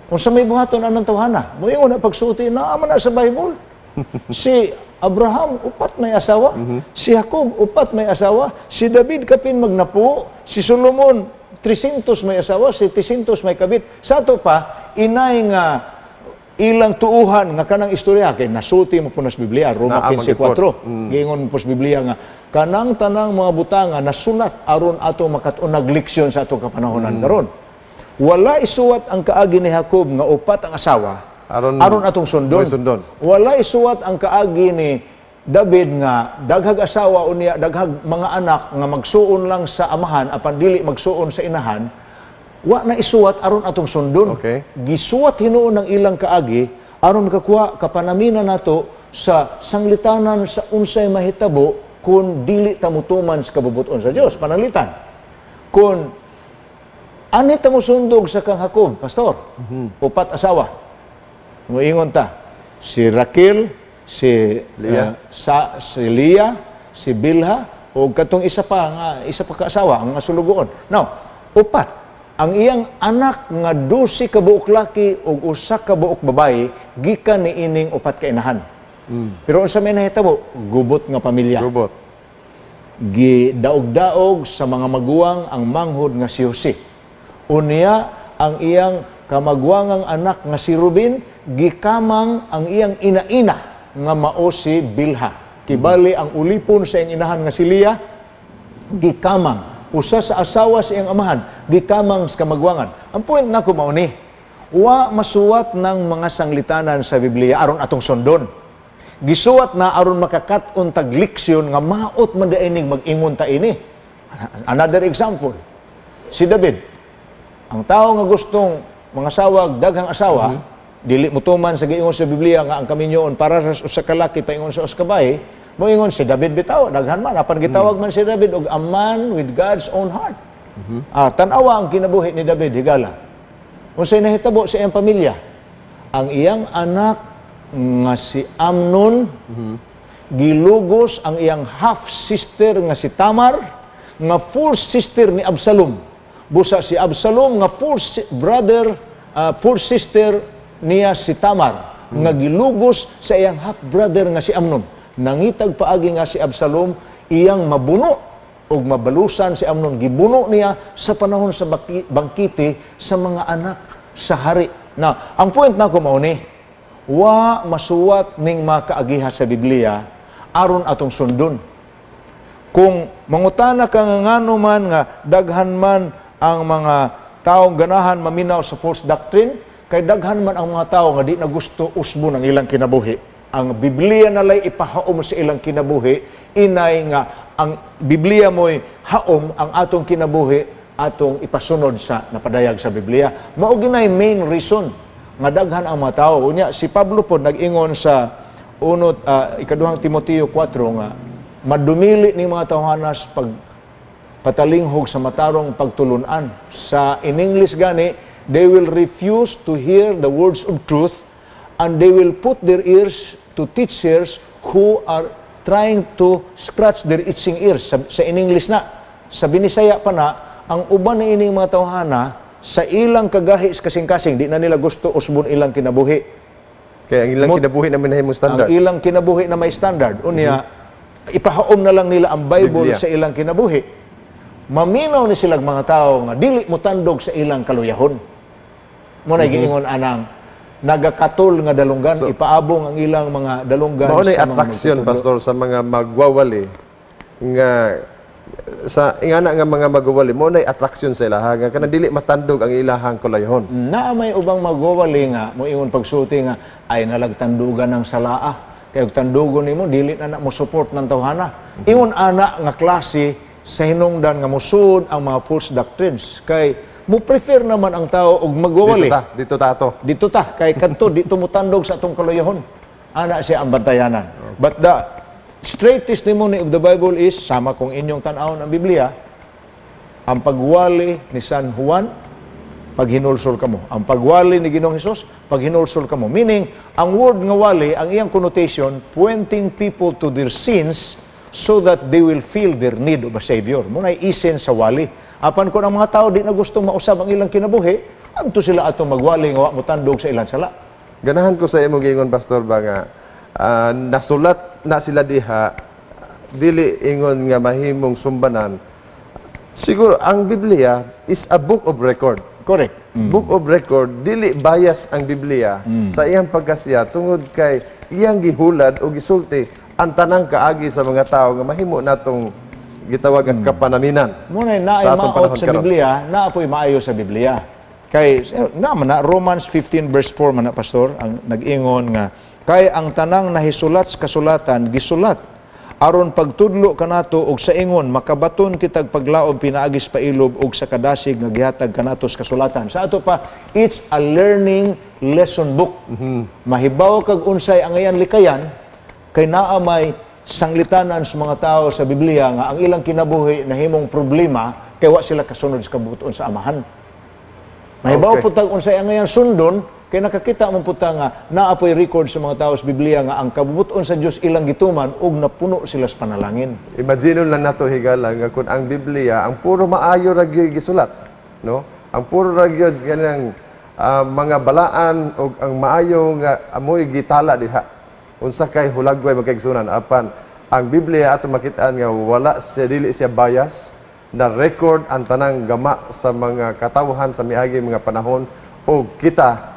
Unsa may buhaton anang tawhana? Moingon na pagsulti na man na sa Bible. Si Abraham, upat may asawa, si Jacob, upat may asawa, si David kapin magnapo, si Solomon 300 may asawa, si 300 may kabit. Sa ato pa inay nga ilang tuuhan nga kanang istorya kay nasulti mo po na sa Biblia, Roma Naa man 15:4. Giingon po sa Biblia nga kanang tanang mga butanga nasulat aron ato makat-on leksyon sa atong kapanahonan karon. Wala isuwat ang kaagi ni Jacob nga upat ang asawa aron atong sundon. May sundon. Wala isuwat ang kaagi ni David nga daghag asawa, unya daghag mga anak nga magsuon lang sa amahan apan dili magsuon sa inahan. Wa na isuwat aron atong sundon. Gisuwat hinuon ng ilang kaagi aron makakuha kapanamina nato sa sanglitanan sa unsay mahitabo kung dili ta motuman sa kabubut-on sa Dios. Pananglitan, kung ani ta mosundog sa kang Jacob, Pastor, upat asawa. Muingon ta, si Raquel, si Leah. Si Leah, si Bilha, o katong isa pa nga isa pa ka asawa ang nga sulugoon. Now, upat ang iyang anak nga 12 ka buok laki ug usa ka buok babae gikan niining upat ka inahan. Pero unsa may nahitabo? Gubot nga pamilya. Gubot. Gidaog-daog sa mga maguwang ang manghod nga si Jose. Unya ang iyang kamagwangang anak nga si Ruben gikamang ang iyang ina-ina nga mao si Bilha. Kibali ang ulipon sa iyang inahan nga si Leah gikamang usa sa asawa sa iyang amahan, gikamang sa kamagwangan. Ang point nako mao ni, wa masuwat ng mga sanglitanan sa Biblia aron atong sundon. Gisuwat na aron makakat-on tag leksyon nga maot man diay ning mag-ingon ta ini. Another example, si David. Ang tao nga gustong mga sawag daghang asawa, dili motuman sa giingon sa Biblia nga ang kaminyoon para sa usa ka laki paingon sa usa ka babae, moingon si David bitaw daghan man, apan gitawag man si David og a man with God's own heart. Ah, tan-awa ang kinabuhi ni David, higala. Unsay nahitabo sa iyang pamilya? Ang iyang anak nga si Amnon gilugos ang iyang half sister nga si Tamar nga full sister ni Absalom. Busa si Absalom nga full brother, full sister niya si Tamar nga gilugos sa iyang half brother nga si Amnon. Nangitag paagi nga si Absalom iyang mabuno og mabalusan si Amnon. Gibuno niya sa panahon sa bangkite sa mga anak sa hari. Na, ang point nako mao ni, wa masuwat ning makaagiha sa Biblia aron atong sundon. Kung mangutana ka nga ngano man nga daghan man ang mga taong ganahan maminaw sa false doctrine, kay daghan man ang mga tao nga di na gusto usbon ang ilang kinabuhi. Ang Biblia nalay ipahaom sa ilang kinabuhi, inay nga ang Biblia mo'y haom ang atong kinabuhi, atong ipasunod sa napadayag sa Biblia. Mao ginay main reason nga daghan ang mga tao. Unya si Pablo pod nag-ingon sa unot ikaduhang Timoteo 4 nga madumili ni mga tawhanas pag patalinghog sa matarong pagtulunan. Sa in English gani, they will refuse to hear the words of truth and they will put their ears to teachers who are trying to scratch their itching ears. Sa in English na, sa Binisaya pa na, ang uban na ining mga tawhana, sa ilang kagahi sa kasing-kasing, di na nila gusto usbon ilang kinabuhi. Kaya ang ilang kinabuhi naman na standard. Ang ilang kinabuhi na may standard. Unya, ipahaom na lang nila ang Bible Biblia. Sa ilang kinabuhi. Maminaw ni silang mga tao nga dili mo tandog sa ilang kaluyahon. Mao na giingon anang nagakatol nga dalunggan, ipaabong ang ilang mga dalunggan Mao na sa mga attraction, magtutudlo. Pastor, sa mga magwawali nga sa ingana nga mga magwawali, mao na attraction sa ilaha nga kanang dili matandog ang ilahang kalayhon. Naa may ubang magwawali nga moingon pagsulti nga ay nalagtandugan ng salaa. Kay og tandugon nimo dili na na mo support ng tawhana. Ingon ana nga klase sa hinungdan nga mosud ang mga false doctrines kay mo prefer naman ang tao og magwawali. Dito ta, dito ta ato. Dito ta kay kadto dito mo tandog sa atong kaluyahon. Ana siya ang bantayanan. But the straight testimony of the Bible is sama kung inyong tan-awon ang Biblia, Ang pagwali ni San Juan, paghinulsol kamo. Ang pagwali ni Ginoong Hesus, paghinulsol kamo. Meaning, ang word nga wali, ang iyang connotation, pointing people to their sins so that they will feel their need of a Savior. Mao na essence sa wali. Apan kung ang mga tao di na gusto mausab ang ilang kinabuhi, adto sila atong magwali nga wa mo tandog sa ilang sala. Ganahan ko sa imong giingon, Pastor, ba nga nasulat na sila diha, dili ingon nga mahimong sumbanan. Siguro ang Biblia is a book of record. Correct. Book of record, dili bias ang Biblia sa iyang pagkasiya tungod kay iyang gihulad o gisulti ang tanang kaagi sa mga tao nga mahimo natong gitawag ang kapanaminan Mao na naay sa atong maot panahon sa karon. Biblia, naa po'y maayo sa Biblia. Kay na man na Romans 15 verse 4 man na, Pastor, ang nag-ingon nga kay ang tanang nahisulat sa kasulatan gisulat aron pagtudlo kanato og sa ingon makabaton kitag paglaom pinaagi sa pailob og sa kadasig nga gihatag kanato sa kasulatan. Sa ato pa, it's a learning lesson book. Mahibaw kag unsay angayan likayan kay naa may sanglitanan sa mga tao sa Biblia nga ang ilang kinabuhi nahimong problema kay wa sila kasunod sa kabubut-on sa Amahan. Mahibaw po tag unsay angayan sundon kay nakakita mo po ta nga naa po'y record sa mga tao sa Biblia nga ang kabubut-on sa Dios ilang gituman ug napuno sila sa panalangin. Imagine lang nato, higala, nga kung ang Biblia ang puro maayo ra gyud gisulat, no? Ang puro ra gyud kanang mga balaan og ang maayo nga amoy gitala diha. Unsa kay hulagway magkaigsunan, apan ang Biblia ato makitaan nga wala siya, dili siya bias na record ang tanang gama sa mga katawhan sa miagi mga panahon, o kita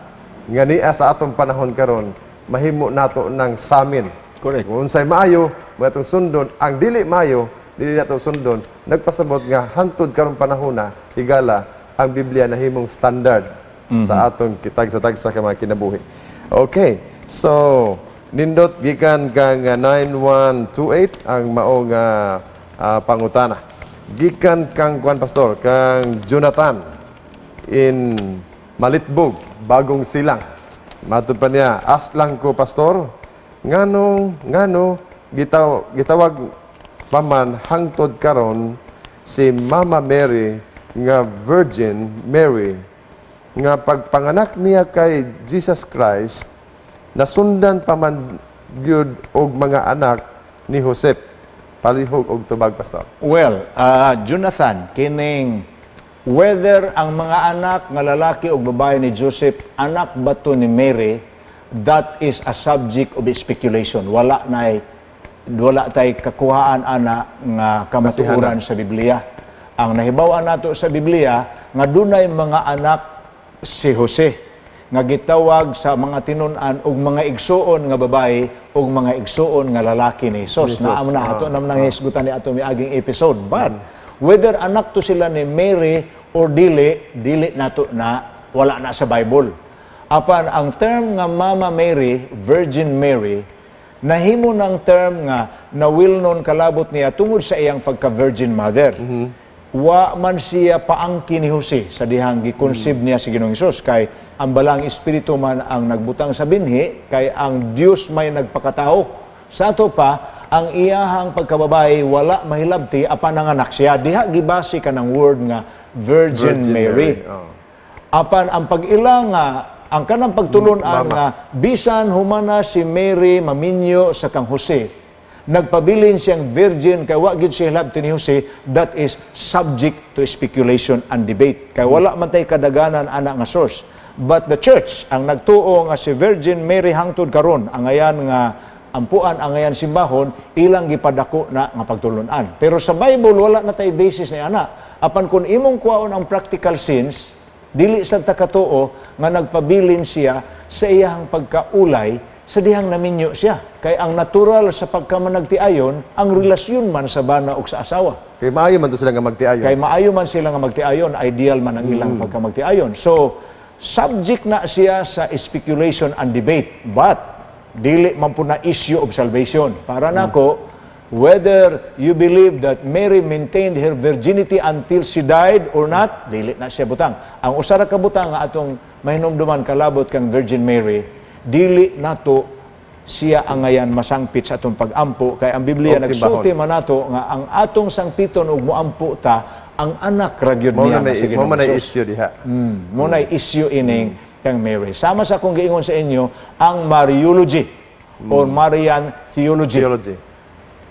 nga niya sa atong panahon karon mahimo nato ng samin. Kung unsay maayo, mo atong sundon. Ang dili maayo, dili nato sundon. Nagpasabot nga hantod karong panahon na, higala, ang Biblia nahimong standard sa atong kitag sa tagsa ka mga kinabuhi. Okay. So, nindot gikan kang 9128 ang mao nga pangutana. Gikan kang kuan, Pastor, kang Jonathan in Malitbog, Bagong Silang. Matod pa niya, "Ask lang ko, Pastor, ngano ngano gitawag pa man hangtod karon si Mama Mary nga Virgin Mary nga pagpanganak niya kay Jesus Christ nasundan pa man gyud og mga anak ni Joseph? Palihog og tubag, Pastor." Well, Jonathan, kining whether ang mga anak nga lalaki o babae ni Joseph, anak ba to ni Mary, that is a subject of speculation. Wala tay kakuhaan ana nga kamatuoran sa Biblia. Ang nahibaw-an nato sa Biblia nga dunay mga anak si Jose nga gitawag sa mga tinun-an og mga igsuon nga babae ug mga igsuon nga lalaki ni Jesus. Jesus. Naa mo na ato naman nang hisgutan ni ato miaging episode. But whether anak to sila ni Mary or dili, dili nato na, wala na sa Bible. Apan ang term nga Mama Mary, Virgin Mary, nahimo ng term nga na well known kalabot niya tungod sa iyang pagka-virgin mother. Wa man siya paangkin ni Jose sa dihang gi-conceive niya si Ginoong Hesus kay ang Balaang Espiritu man ang nagbutang sa binhi, kay ang Dios may nagpakatao. Sa ato pa, ang iyahang pagkababae wala mahilabti apan nanganak siya. Diha gibase kanang word nga Virgin, Virgin Mary. Mary, oh. Apan ang pag-ila nga ang kanang pagtulunan Mama. Nga bisan humana si Mary maminyo sa kang Jose, nagpabilin siyang virgin kay wa gyud siya hilabti ni Jose, that is subject to speculation and debate kay wala man tay kadaganan ana nga source. But the church ang nagtuo nga si Virgin Mary hangtod karon angayan nga ampuan, angayan simbahon, ilang gipadako na nga pagtulunan. Pero sa Bible wala na tay basis ni ana. Apan kung imong kuwaon ang practical sense, dili sa takatuo nga nagpabilin siya sa iyang pagkaulay sa dihang naminyo siya. Kay ang natural sa pagkamanagtiayon, ang relasyon man sa bana o sa asawa. Kay maayo man to sila nga magtiayon. Kay maayo man sila nga magtiayon, ideal man ang ilang pagkamagtiayon. So, subject na siya sa speculation and debate. But, dili man po na issue of salvation. Para nako, whether you believe that Mary maintained her virginity until she died or not, dili na siya butang. Ang usa ra ka butang nga atong mahinumduman kalabot kang Virgin Mary, dili nato siya angayan masangpit sa atong pag-ampo kay ang Biblia Og nagsulti simbahon. Man nato nga ang atong sangpiton og moampo ta Ang anak ra gyud Mao niya na may nga si mao Ginoong man ay Hesus. Issue diha. Mo na issue ining kang Mary. Sama sa akong giingon sa inyo, ang Mariology or Marian theology. Theology.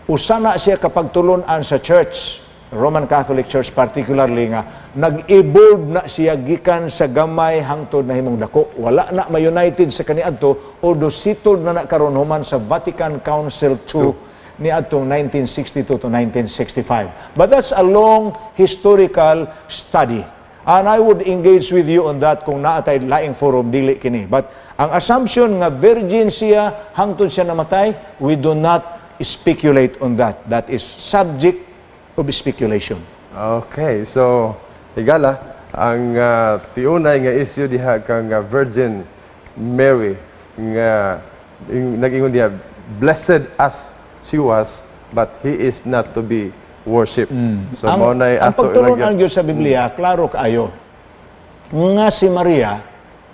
Usa na siya kapag tulunan sa church, Roman Catholic Church particularly, nga nag-evolve na siya gikan sa gamay hangtod nahimong dako. Wala na ma-united sa kaniadto, although settled na na karon human sa Vatican Council II niadtong 1962 to 1965. But that's a long historical study. And I would engage with you on that kung naa tay laing forum, dili kini. But ang assumption nga virgin siya hangtod siya namatay, we do not speculate on that. That is subject of speculation. Okay, so higala ang tiunay nga issue diha kang Virgin Mary nga nag-ingon diha, blessed as she was, but he is not to be worshipped. So mao nay Ang ato pagtulunan gyud sa Biblia, klaro kaayo nga si Maria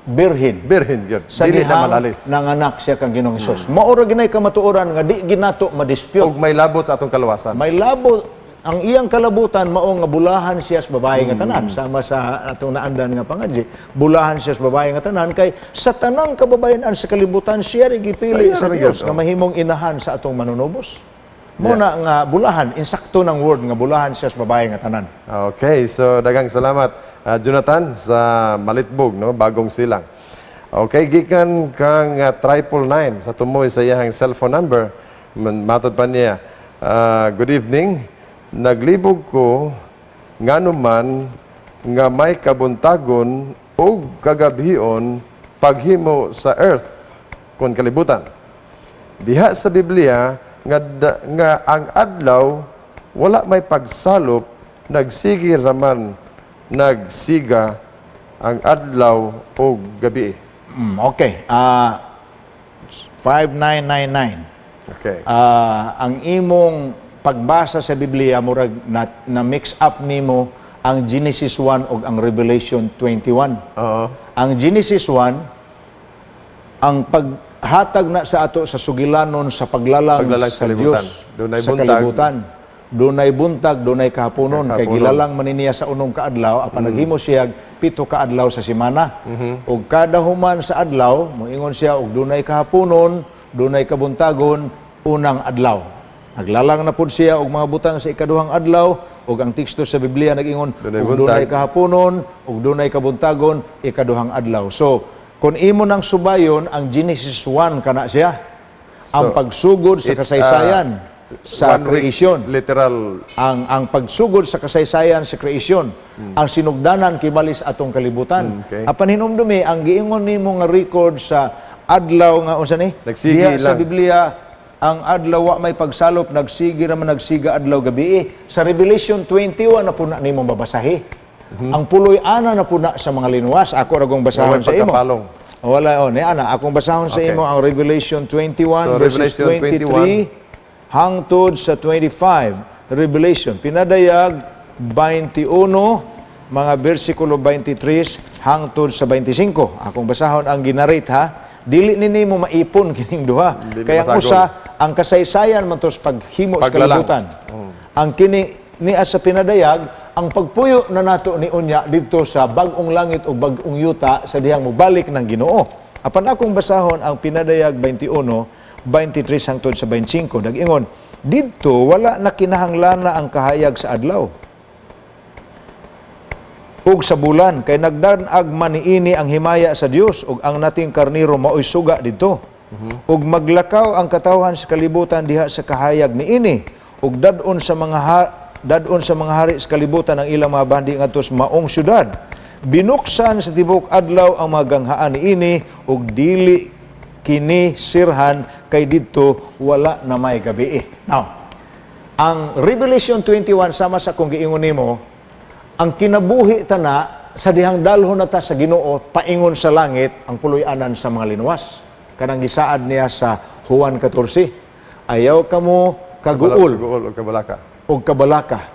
birhen. Birhen gyud. Sa Dili na dihang malalis. Nanganak siya kang Ginoong Hesus. Mao ra ginay kamatuoran nga di ginato madispute. Ug may labot sa atong kaluwasan. May labot ang iyang kalabutan, mao nga bulahan siya sa babae nga tanan, sama sa atong naandan nga pangadji. Bulahan siya sa babae nga tanan kay sa tanang kababayen-an sa kalibutan, siya rin gipili Sa sa iya ra Dios gyud, nga oh. mahimong inahan sa atong manunubos. Mo na nga bulahan, insakto ng word nga bulahan siya sa babae nga tanan. Okay, so daghang salamat, Jonathan sa Malitbog, no, Bagong Silang. Okay, gikan kang 999 sa tumoy sa iyang cellphone number, matod pa niya, "Good evening. Naglibog ko ngano man nga may kabuntagon ug kagabhion paghimo sa earth kon kalibutan. Diha sa Biblia nga, nga ang adlaw wala may pagsalop, nagsige raman nagsiga ang adlaw ug gabi." Okay. 5999. Okay. Ang imong pagbasa sa Biblia, murag na mix up nimo ang Genesis 1 ug ang Revelation 21. Ang Genesis 1, ang paghatag na sa ato sa sugilanon sa paglalang, Paglalang sa sa kalibutan. Dios Dunay sa buntag. Kalibutan. Dunay buntag, dunay kahaponon. Kay Kahaponon. gilalang man niya sa unom ka adlaw, apan naghimo siya 7 ka adlaw sa semana. Ug kada human sa adlaw, moingon siya og dunay kahaponon, dunay kabuntagon, unang adlaw. Naglalang na pud siya og mga butang sa ikaduhang adlaw, ug ang teksto sa Biblia nag-ingon Dunay og buntag. Dunay kahaponon ug dunay kabuntagon, ikaduhang adlaw. So, kung imo nang subayon ang Genesis 1, kana siya. Ang So, pagsugod sa it's, kasaysayan sa one week creation. Literal. Ang pagsugod sa kasaysayan sa creation, ang sinugdanan kibalis atong kalibutan. Apan hinumdumi ang giingon nimo nga record sa adlaw nga unsa ni? Nagsige Diha sa lang. Biblia, ang adlaw wa may pagsalop, nagsige raman nagsiga adlaw gabi. Sa Revelation 21 na puna nimo babasahi. Ang puloy-ana na puna sa mga linuwas. Ako ra gong basahon Walay sa imo. pagkapalong. Wala, oh, ni ana akong basahon sa imo ang Revelation 21 So, verses Revelation 23 hangtod sa 25. Revelation, Pinadayag 21, mga bersikulo 23 hangtod sa 25. Akong basahon ang ginarate, ha. Dili ni nimo maipon kining duha. Dili Kaya ang masagol. usa, ang kasaysayan man tos paghimo sa Paglalang. kalibutan. Ang kini niya sa Pinadayag, ang pagpuyo na nato ni unya didto sa bag-ong langit o bag-ong yuta sa dihang mobalik ng Ginoo. Apan akong basahon ang Pinadayag 21, 23 hangtod sa 25. Nag-ingon, "Didto wala na kinahanglana ang kahayag sa adlaw ug sa bulan kay nagdan-ag man niini ang himaya sa Dios ug ang nating karniro maoy suga didto. Ug maglakaw ang katawhan sa kalibutan diha sa kahayag niini ug dad-on sa mga hari sa kalibutan ang ilang mga bandi ngadto sa maong syudad. Binuksan sa tibok adlaw ang mga ganghaan niini ug dili kini sirhan kay didto wala na may gabi." Now, ang Revelation 21, sama sa kung giingon nimo, ang kinabuhi tana sa dihang dalhon na ta sa Ginoo paingon sa langit, ang puloy-anan sa mga linuwas. Kanang gisaad niya sa Juan 14. "Ayaw kamo kaguol Kaguol o kabalaka. Og kabalaka.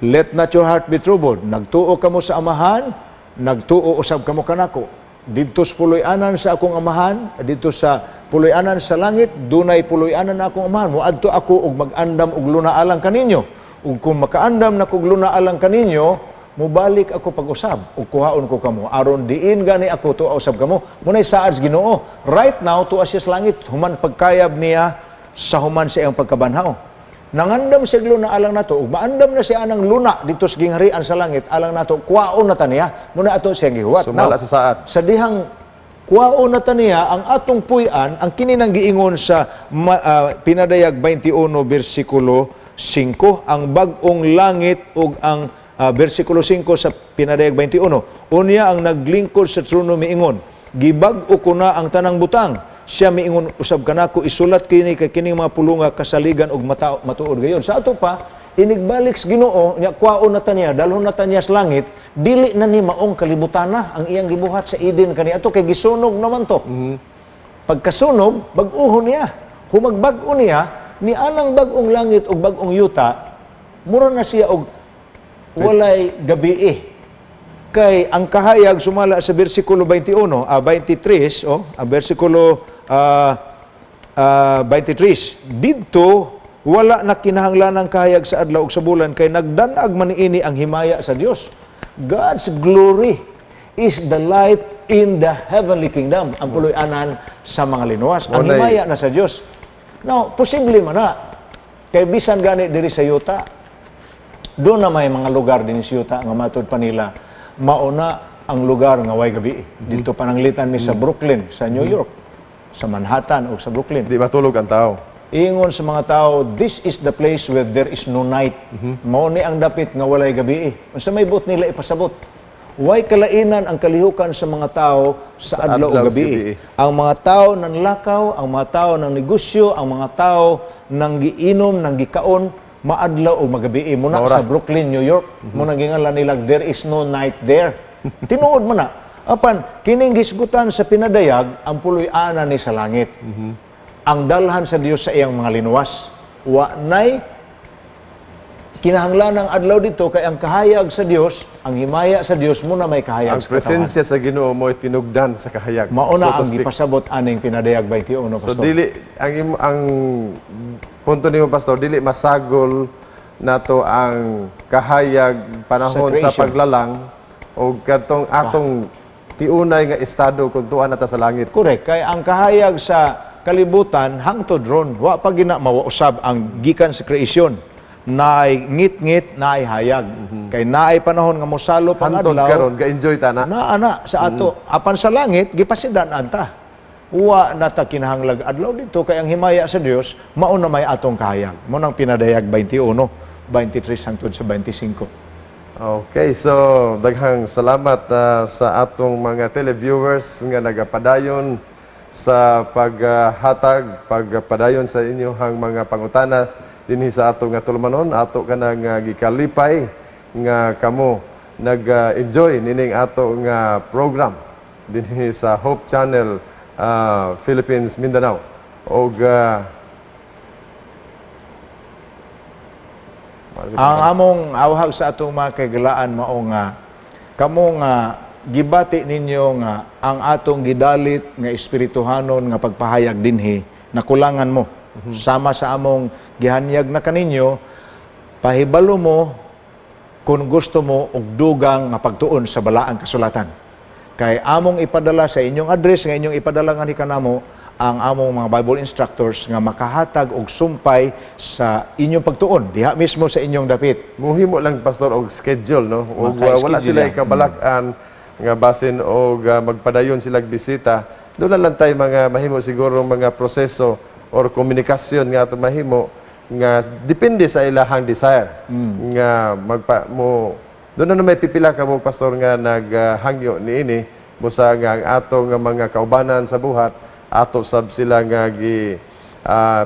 Let not your heart be troubled. Nagtuo kamo sa Amahan, nagtuo usab kamo kanako. Didto sa puloy-anan sa akong Amahan, didto sa puloy-anan sa langit, dunay puloy-anan na akong Amahan. Moadto ako og mag-andam og luna alang kaninyo. Ug kung makaandam na kog luna alang kaninyo, mubalik ako pag-usab ug kuhaon ko kamo aron diin gani ako tuwa usab kamo. Munay saad sa Ginoo. Right now tuwa siya sa langit human pagkayab niya sa human sa iyang pagkabanhaw. Nangandam siya luna alang nato ug maandam na siya anang luna dito sa gingharian sa langit alang nato, kuwaon na ta niya. Muna ato siya gihuwat. Sumala Now, sa saad. sa dihang kuwaon na ta niya ang atong puy-an, ang kini nang giingon sa Pinadayag 21 bersikulo 5, ang bag-ong langit ug ang bersikulo 5 sa Pinadayag 21. Unya ang naglingkod sa trono miingon, "Gibag-o ko na ang tanang butang." Siya miingon usab kanako, "Isulat kini kay kining mga pulunga kasaligan og matuod gayon." Sa ato pa, inigbalik sa Ginoo nya kuwaon na ta niya, dalhon na ta niya sa langit, dili na ni maong kalibutana ang iyang gibuhat sa Eden kani ato kay gisunog naman to. Pagkasunog, bag-uhon niya. Humagbag-o niya, ni anang bag-ong langit ug bag-ong yuta, mura na siya og walay gabi. Kay ang kahayag sumala sa bersikulo 21, 23, oh, ang bersikulo 23, didto wala na kinahanglan ang kahayag sa adlaw ug sa bulan kay nagdanag man niini ang himaya sa Dios. God's glory is the light in the heavenly kingdom, ang puloy-anan sa mga linuwas. Ang himaya na sa Dios. Now, posible man na kay bisan gani diri sa yuta, doon na may mga lugar din sa yuta nga matud pa nila mauna ang lugar nga way gabi. Dito pananglitan mi sa Brooklyn, sa New York, sa Manhattan o sa Brooklyn. Di matulog ang tao. Ingon sa mga tao, "This is the place where there is no night." Mao ni ang dapit nga walay gabi. Unsa may buot nila ipasabot? Way kalainan ang kalihukan sa mga tao sa Sa adlaw o adlaw sa gabi. gabi. Ang mga tao nang lakaw, ang mga tao nang negosyo, ang mga tao nang giinom, nang gikaon, maadlaw o magabi. Muna Maura. sa Brooklyn, New York, muna gingalan nila, "There is no night there." Tinuod mo na. Apan, kining gisgutan sa Pinadayag, ang puloy-anan ni sa langit. Ang dalhan sa Dios sa iyang mga linuwas. Wa nay kinahanglan ang adlaw dito kay ang kahayag sa Dios, ang himaya sa Dios muna may kahayag Ang sa katawan. presensya sa Ginoo mo tinugdan sa kahayag. Mauna so to ang speak. gipasabot aning Pinadayag 21, So Pastor. dili ang punto nimo, Pastor, dili masagol nato ang kahayag panahon Sa sa creation. Paglalang o katong atong tiunay nga estado kung tuwa na ta sa langit. Correct. Kay ang kahayag sa kalibutan hangtod ron, wa pa gina mausab ang gikan sa creation. Naay ngit-ngit, naay hayag. Kay naay panahon nga mosalo pang Hantod adlaw. karon ga-enjoy ta na. Na ana sa ato. Apan sa langit gipasidan ta. Wa na ta kinahanglag adlaw dito kay ang himaya sa Dios mao na may atong kahayag. Mo nang Pinadayag 21, 23 hangtod sa 25. Okay, so daghang salamat sa atong mga televiewers nga nagapadayon sa paghatag, pagpadayon sa inyong mga pangutana dinhi sa atong nga tulumanon. Ato ka nga gikalipay nga kamo nag-enjoy nining ato nga program dinhi sa Hope Channel Philippines Mindanao. Og Ang among awhag sa atong mga kaigalaan mao nga kamo nga gibati ninyo nga ang atong gidalit nga espirituhanon nga pagpahayag dinhi nakulangan mo. Sama sa among gihanyag na kaninyo, pahibalo mo kung gusto mo og dugang nga pagtuon sa balaang kasulatan. Kay among ipadala sa inyong address nga inyong ipadala nga ni kanamo ang among mga Bible instructors nga makahatag og sumpay sa inyong pagtuon diha mismo sa inyong dapit. Muhimo lang, Pastor, og schedule, no, og wala Maka-schedule sila yan. ikabalak-an nga basin og magpadayon sila bisita. Doon na lang tayo mga mahimo siguro mga proseso or komunikasyon nga ato mahimo nga depende sa ilahang desire nga magpa mo. Doon na may pipila ka mo, Pastor, nga naghangyo niini, busa nga ang ato nga mga kaubanan sa buhat, ato sab sila nga gi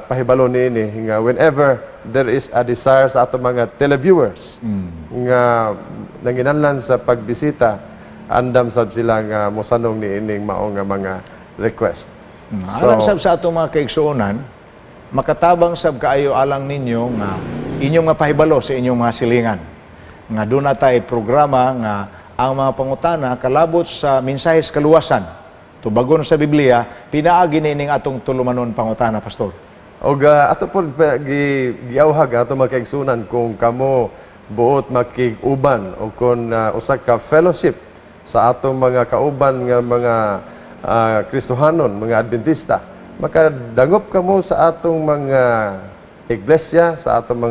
pahibalo niini nga whenever there is a desire sa ato mga televiewers nga nanginahanglan sa pagbisita, andam sab sila nga mosanong niining mao nga mga request. So, alang sab sa atong mga kaigsuonan, makatabang sab kaayo alang ninyo nga inyong mapahibalo sa inyong mga silingan nga doon na tay programa nga ang mga pangutana kalabot sa mensahe sa kaluwasan tubagon sa Biblia pinaagi nining atong tulumanon pangutana, Pastor. Og ato po giawhag ato mga kaigsunan kung kamo buot makig-uban o kung usa ka fellowship sa atong mga kauban nga mga Kristohanon, mga Adventista, makadangop kamo sa atong mga iglesia, sa atong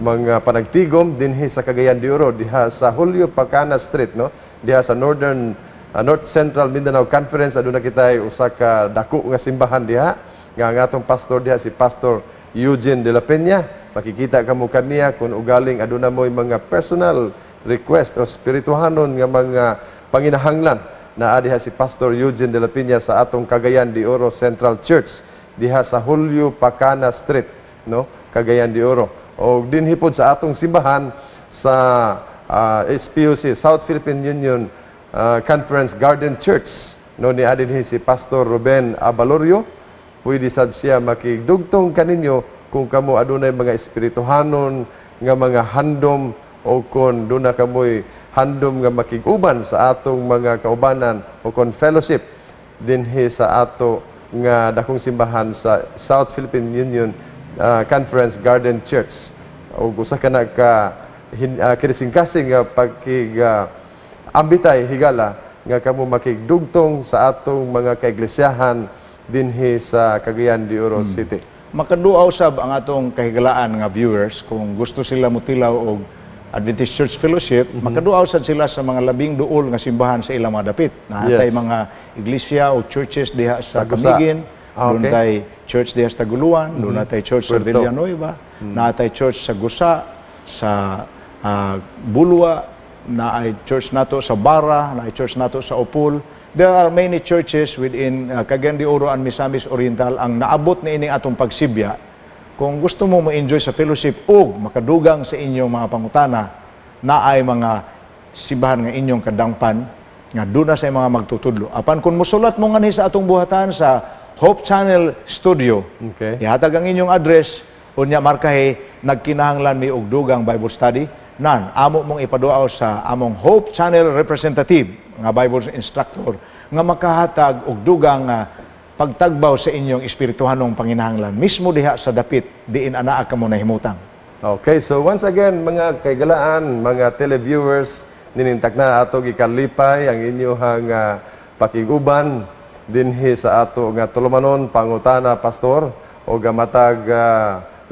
mga panagtigom dinhi sa Cagayan de Oro, diha sa Julio Pacana Street, no? Diha sa Northern North Central Mindanao Conference, aduna kitay usa ka dako nga simbahan diha nga ang atong pastor diha si Pastor Eugene de la Peña. Makikita kamo kaniya kung ugaling aduna mo'y mga personal request o spirituhanon nga mga panginahanglan, naa diha si Pastor Eugene de la Peña sa atong Cagayan de Oro Central Church diha sa Julio Pacana Street, no? Cagayan de Oro. O dinhi pod sa atong simbahan sa SPUC, South Philippine Union Conference Garden Church, no? Ni dinhi si Pastor Ruben Abalorio. Pwede sab siya makigdugtong kaninyo kung kamo adunay mga espirituhanon nga mga handom o kung duna kamoy handom nga makig-uban sa atong mga kaubanan o kon fellowship dinhi sa ato nga dakong simbahan sa South Philippine Union Conference Garden Church. O usa ka na ka kinisingkasing nga pagkig ambitay, higala, nga kamo makigdugtong sa atong mga kaiglesiyahan dinhi sa Cagayan de Oro City. Makaduaw sab ang atong kahigalaan nga viewers kung gusto sila motilaw og Adventist Church Fellowship, makaduaw sad sila sa mga labing duol nga simbahan sa ilang mga dapit. Naatay mga iglesia o churches diha sa Sa Gusa. Camiguin, dunay church diha sa Taguluan, dunay church sa Puerto. Villanueva, naatay church sa Gusa, sa Bulua, naay church nato sa Barra, naay church nato sa Opol. There are many churches within Cagayan de Oro and Misamis Oriental ang naabot ni ining atong pagsibya. Kung gusto mo mo-enjoy sa fellowship ug makadugang sa inyong mga pangutana, naay mga simbahan nga inyong kadangpan nga duna sa mga magtutudlo. Apan kung musulat mo nganhi sa atong buhatan sa Hope Channel Studio, ihatag ang inyong address, unya markahe nagkinahanglan mi og dugang Bible study, nan amo mong ipaduaw sa among Hope Channel representative nga Bible instructor nga makahatag og dugang pagtagbaw sa inyong espirituhanong panginahanglan mismo diha sa dapit diin anaa kamo nahimutang. Okay, so once again, mga kaigalaan, mga televiewers, ninintak na ato gikalipay ang inyong pakiguban dinhi sa ato nga tulumanon pangutana pastor o matag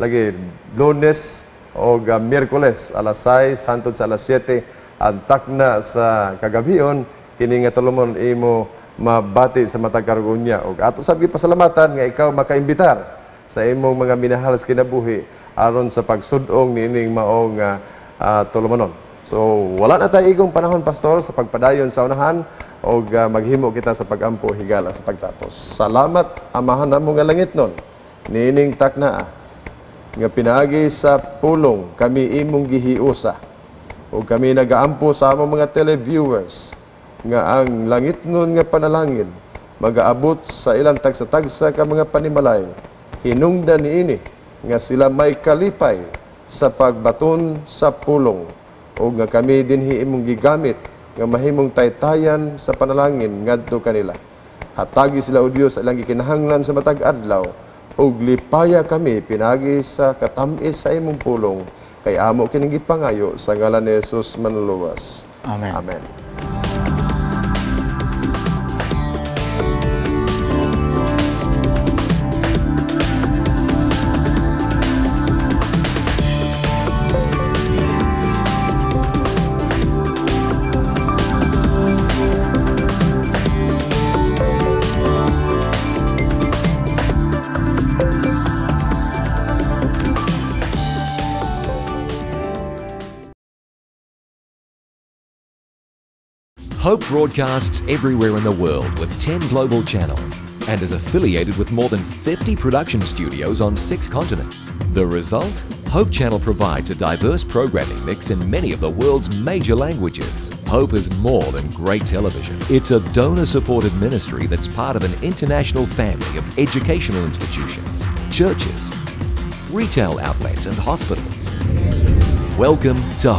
lagi Lunes o Miyerkules alas 6 hantod sa alas 7 ang takna sa kagabhion. Kini nga tulumanon imo mabati sa matag karong unya, og ato sab gipasalamatan nga ikaw makaimbitar sa imong mga minahal sa kinabuhi aron sa pagsud-ong niining maong tulumanon. So wala na tayo igong panahon, pastor, sa pagpadayon sa unahan og maghimo kita sa pagampo, higala, sa pagtapos. Salamat, Amahan namo nga langitnon, niining taknaa nga pinaagi sa pulong kami imong gihiusa, ug kami nagaampo sa among mga televiewers nga ang langitnon nga panalangin magaabot sa ilang tagsa-tagsa ka mga panimalay, hinungdan niini nga sila may kalipay sa pagbaton sa pulong, ug nga kami dinhi imong gigamit nga mahimong taytayan sa panalangin ngadto kanila. Hatagi sila, o Dios, sa ilang gikinahanglan sa matag adlaw, ug lipaya kami pinagi sa katam-is sa imong pulong, kay amo kining gipangayo sa ngalan ni Jesus Manluluwas. Amen. Amen. Hope broadcasts everywhere in the world with 10 global channels and is affiliated with more than 50 production studios on 6 continents. The result? Hope Channel provides a diverse programming mix in many of the world's major languages. Hope is more than great television. It's a donor-supported ministry that's part of an international family of educational institutions, churches, retail outlets and hospitals. Welcome to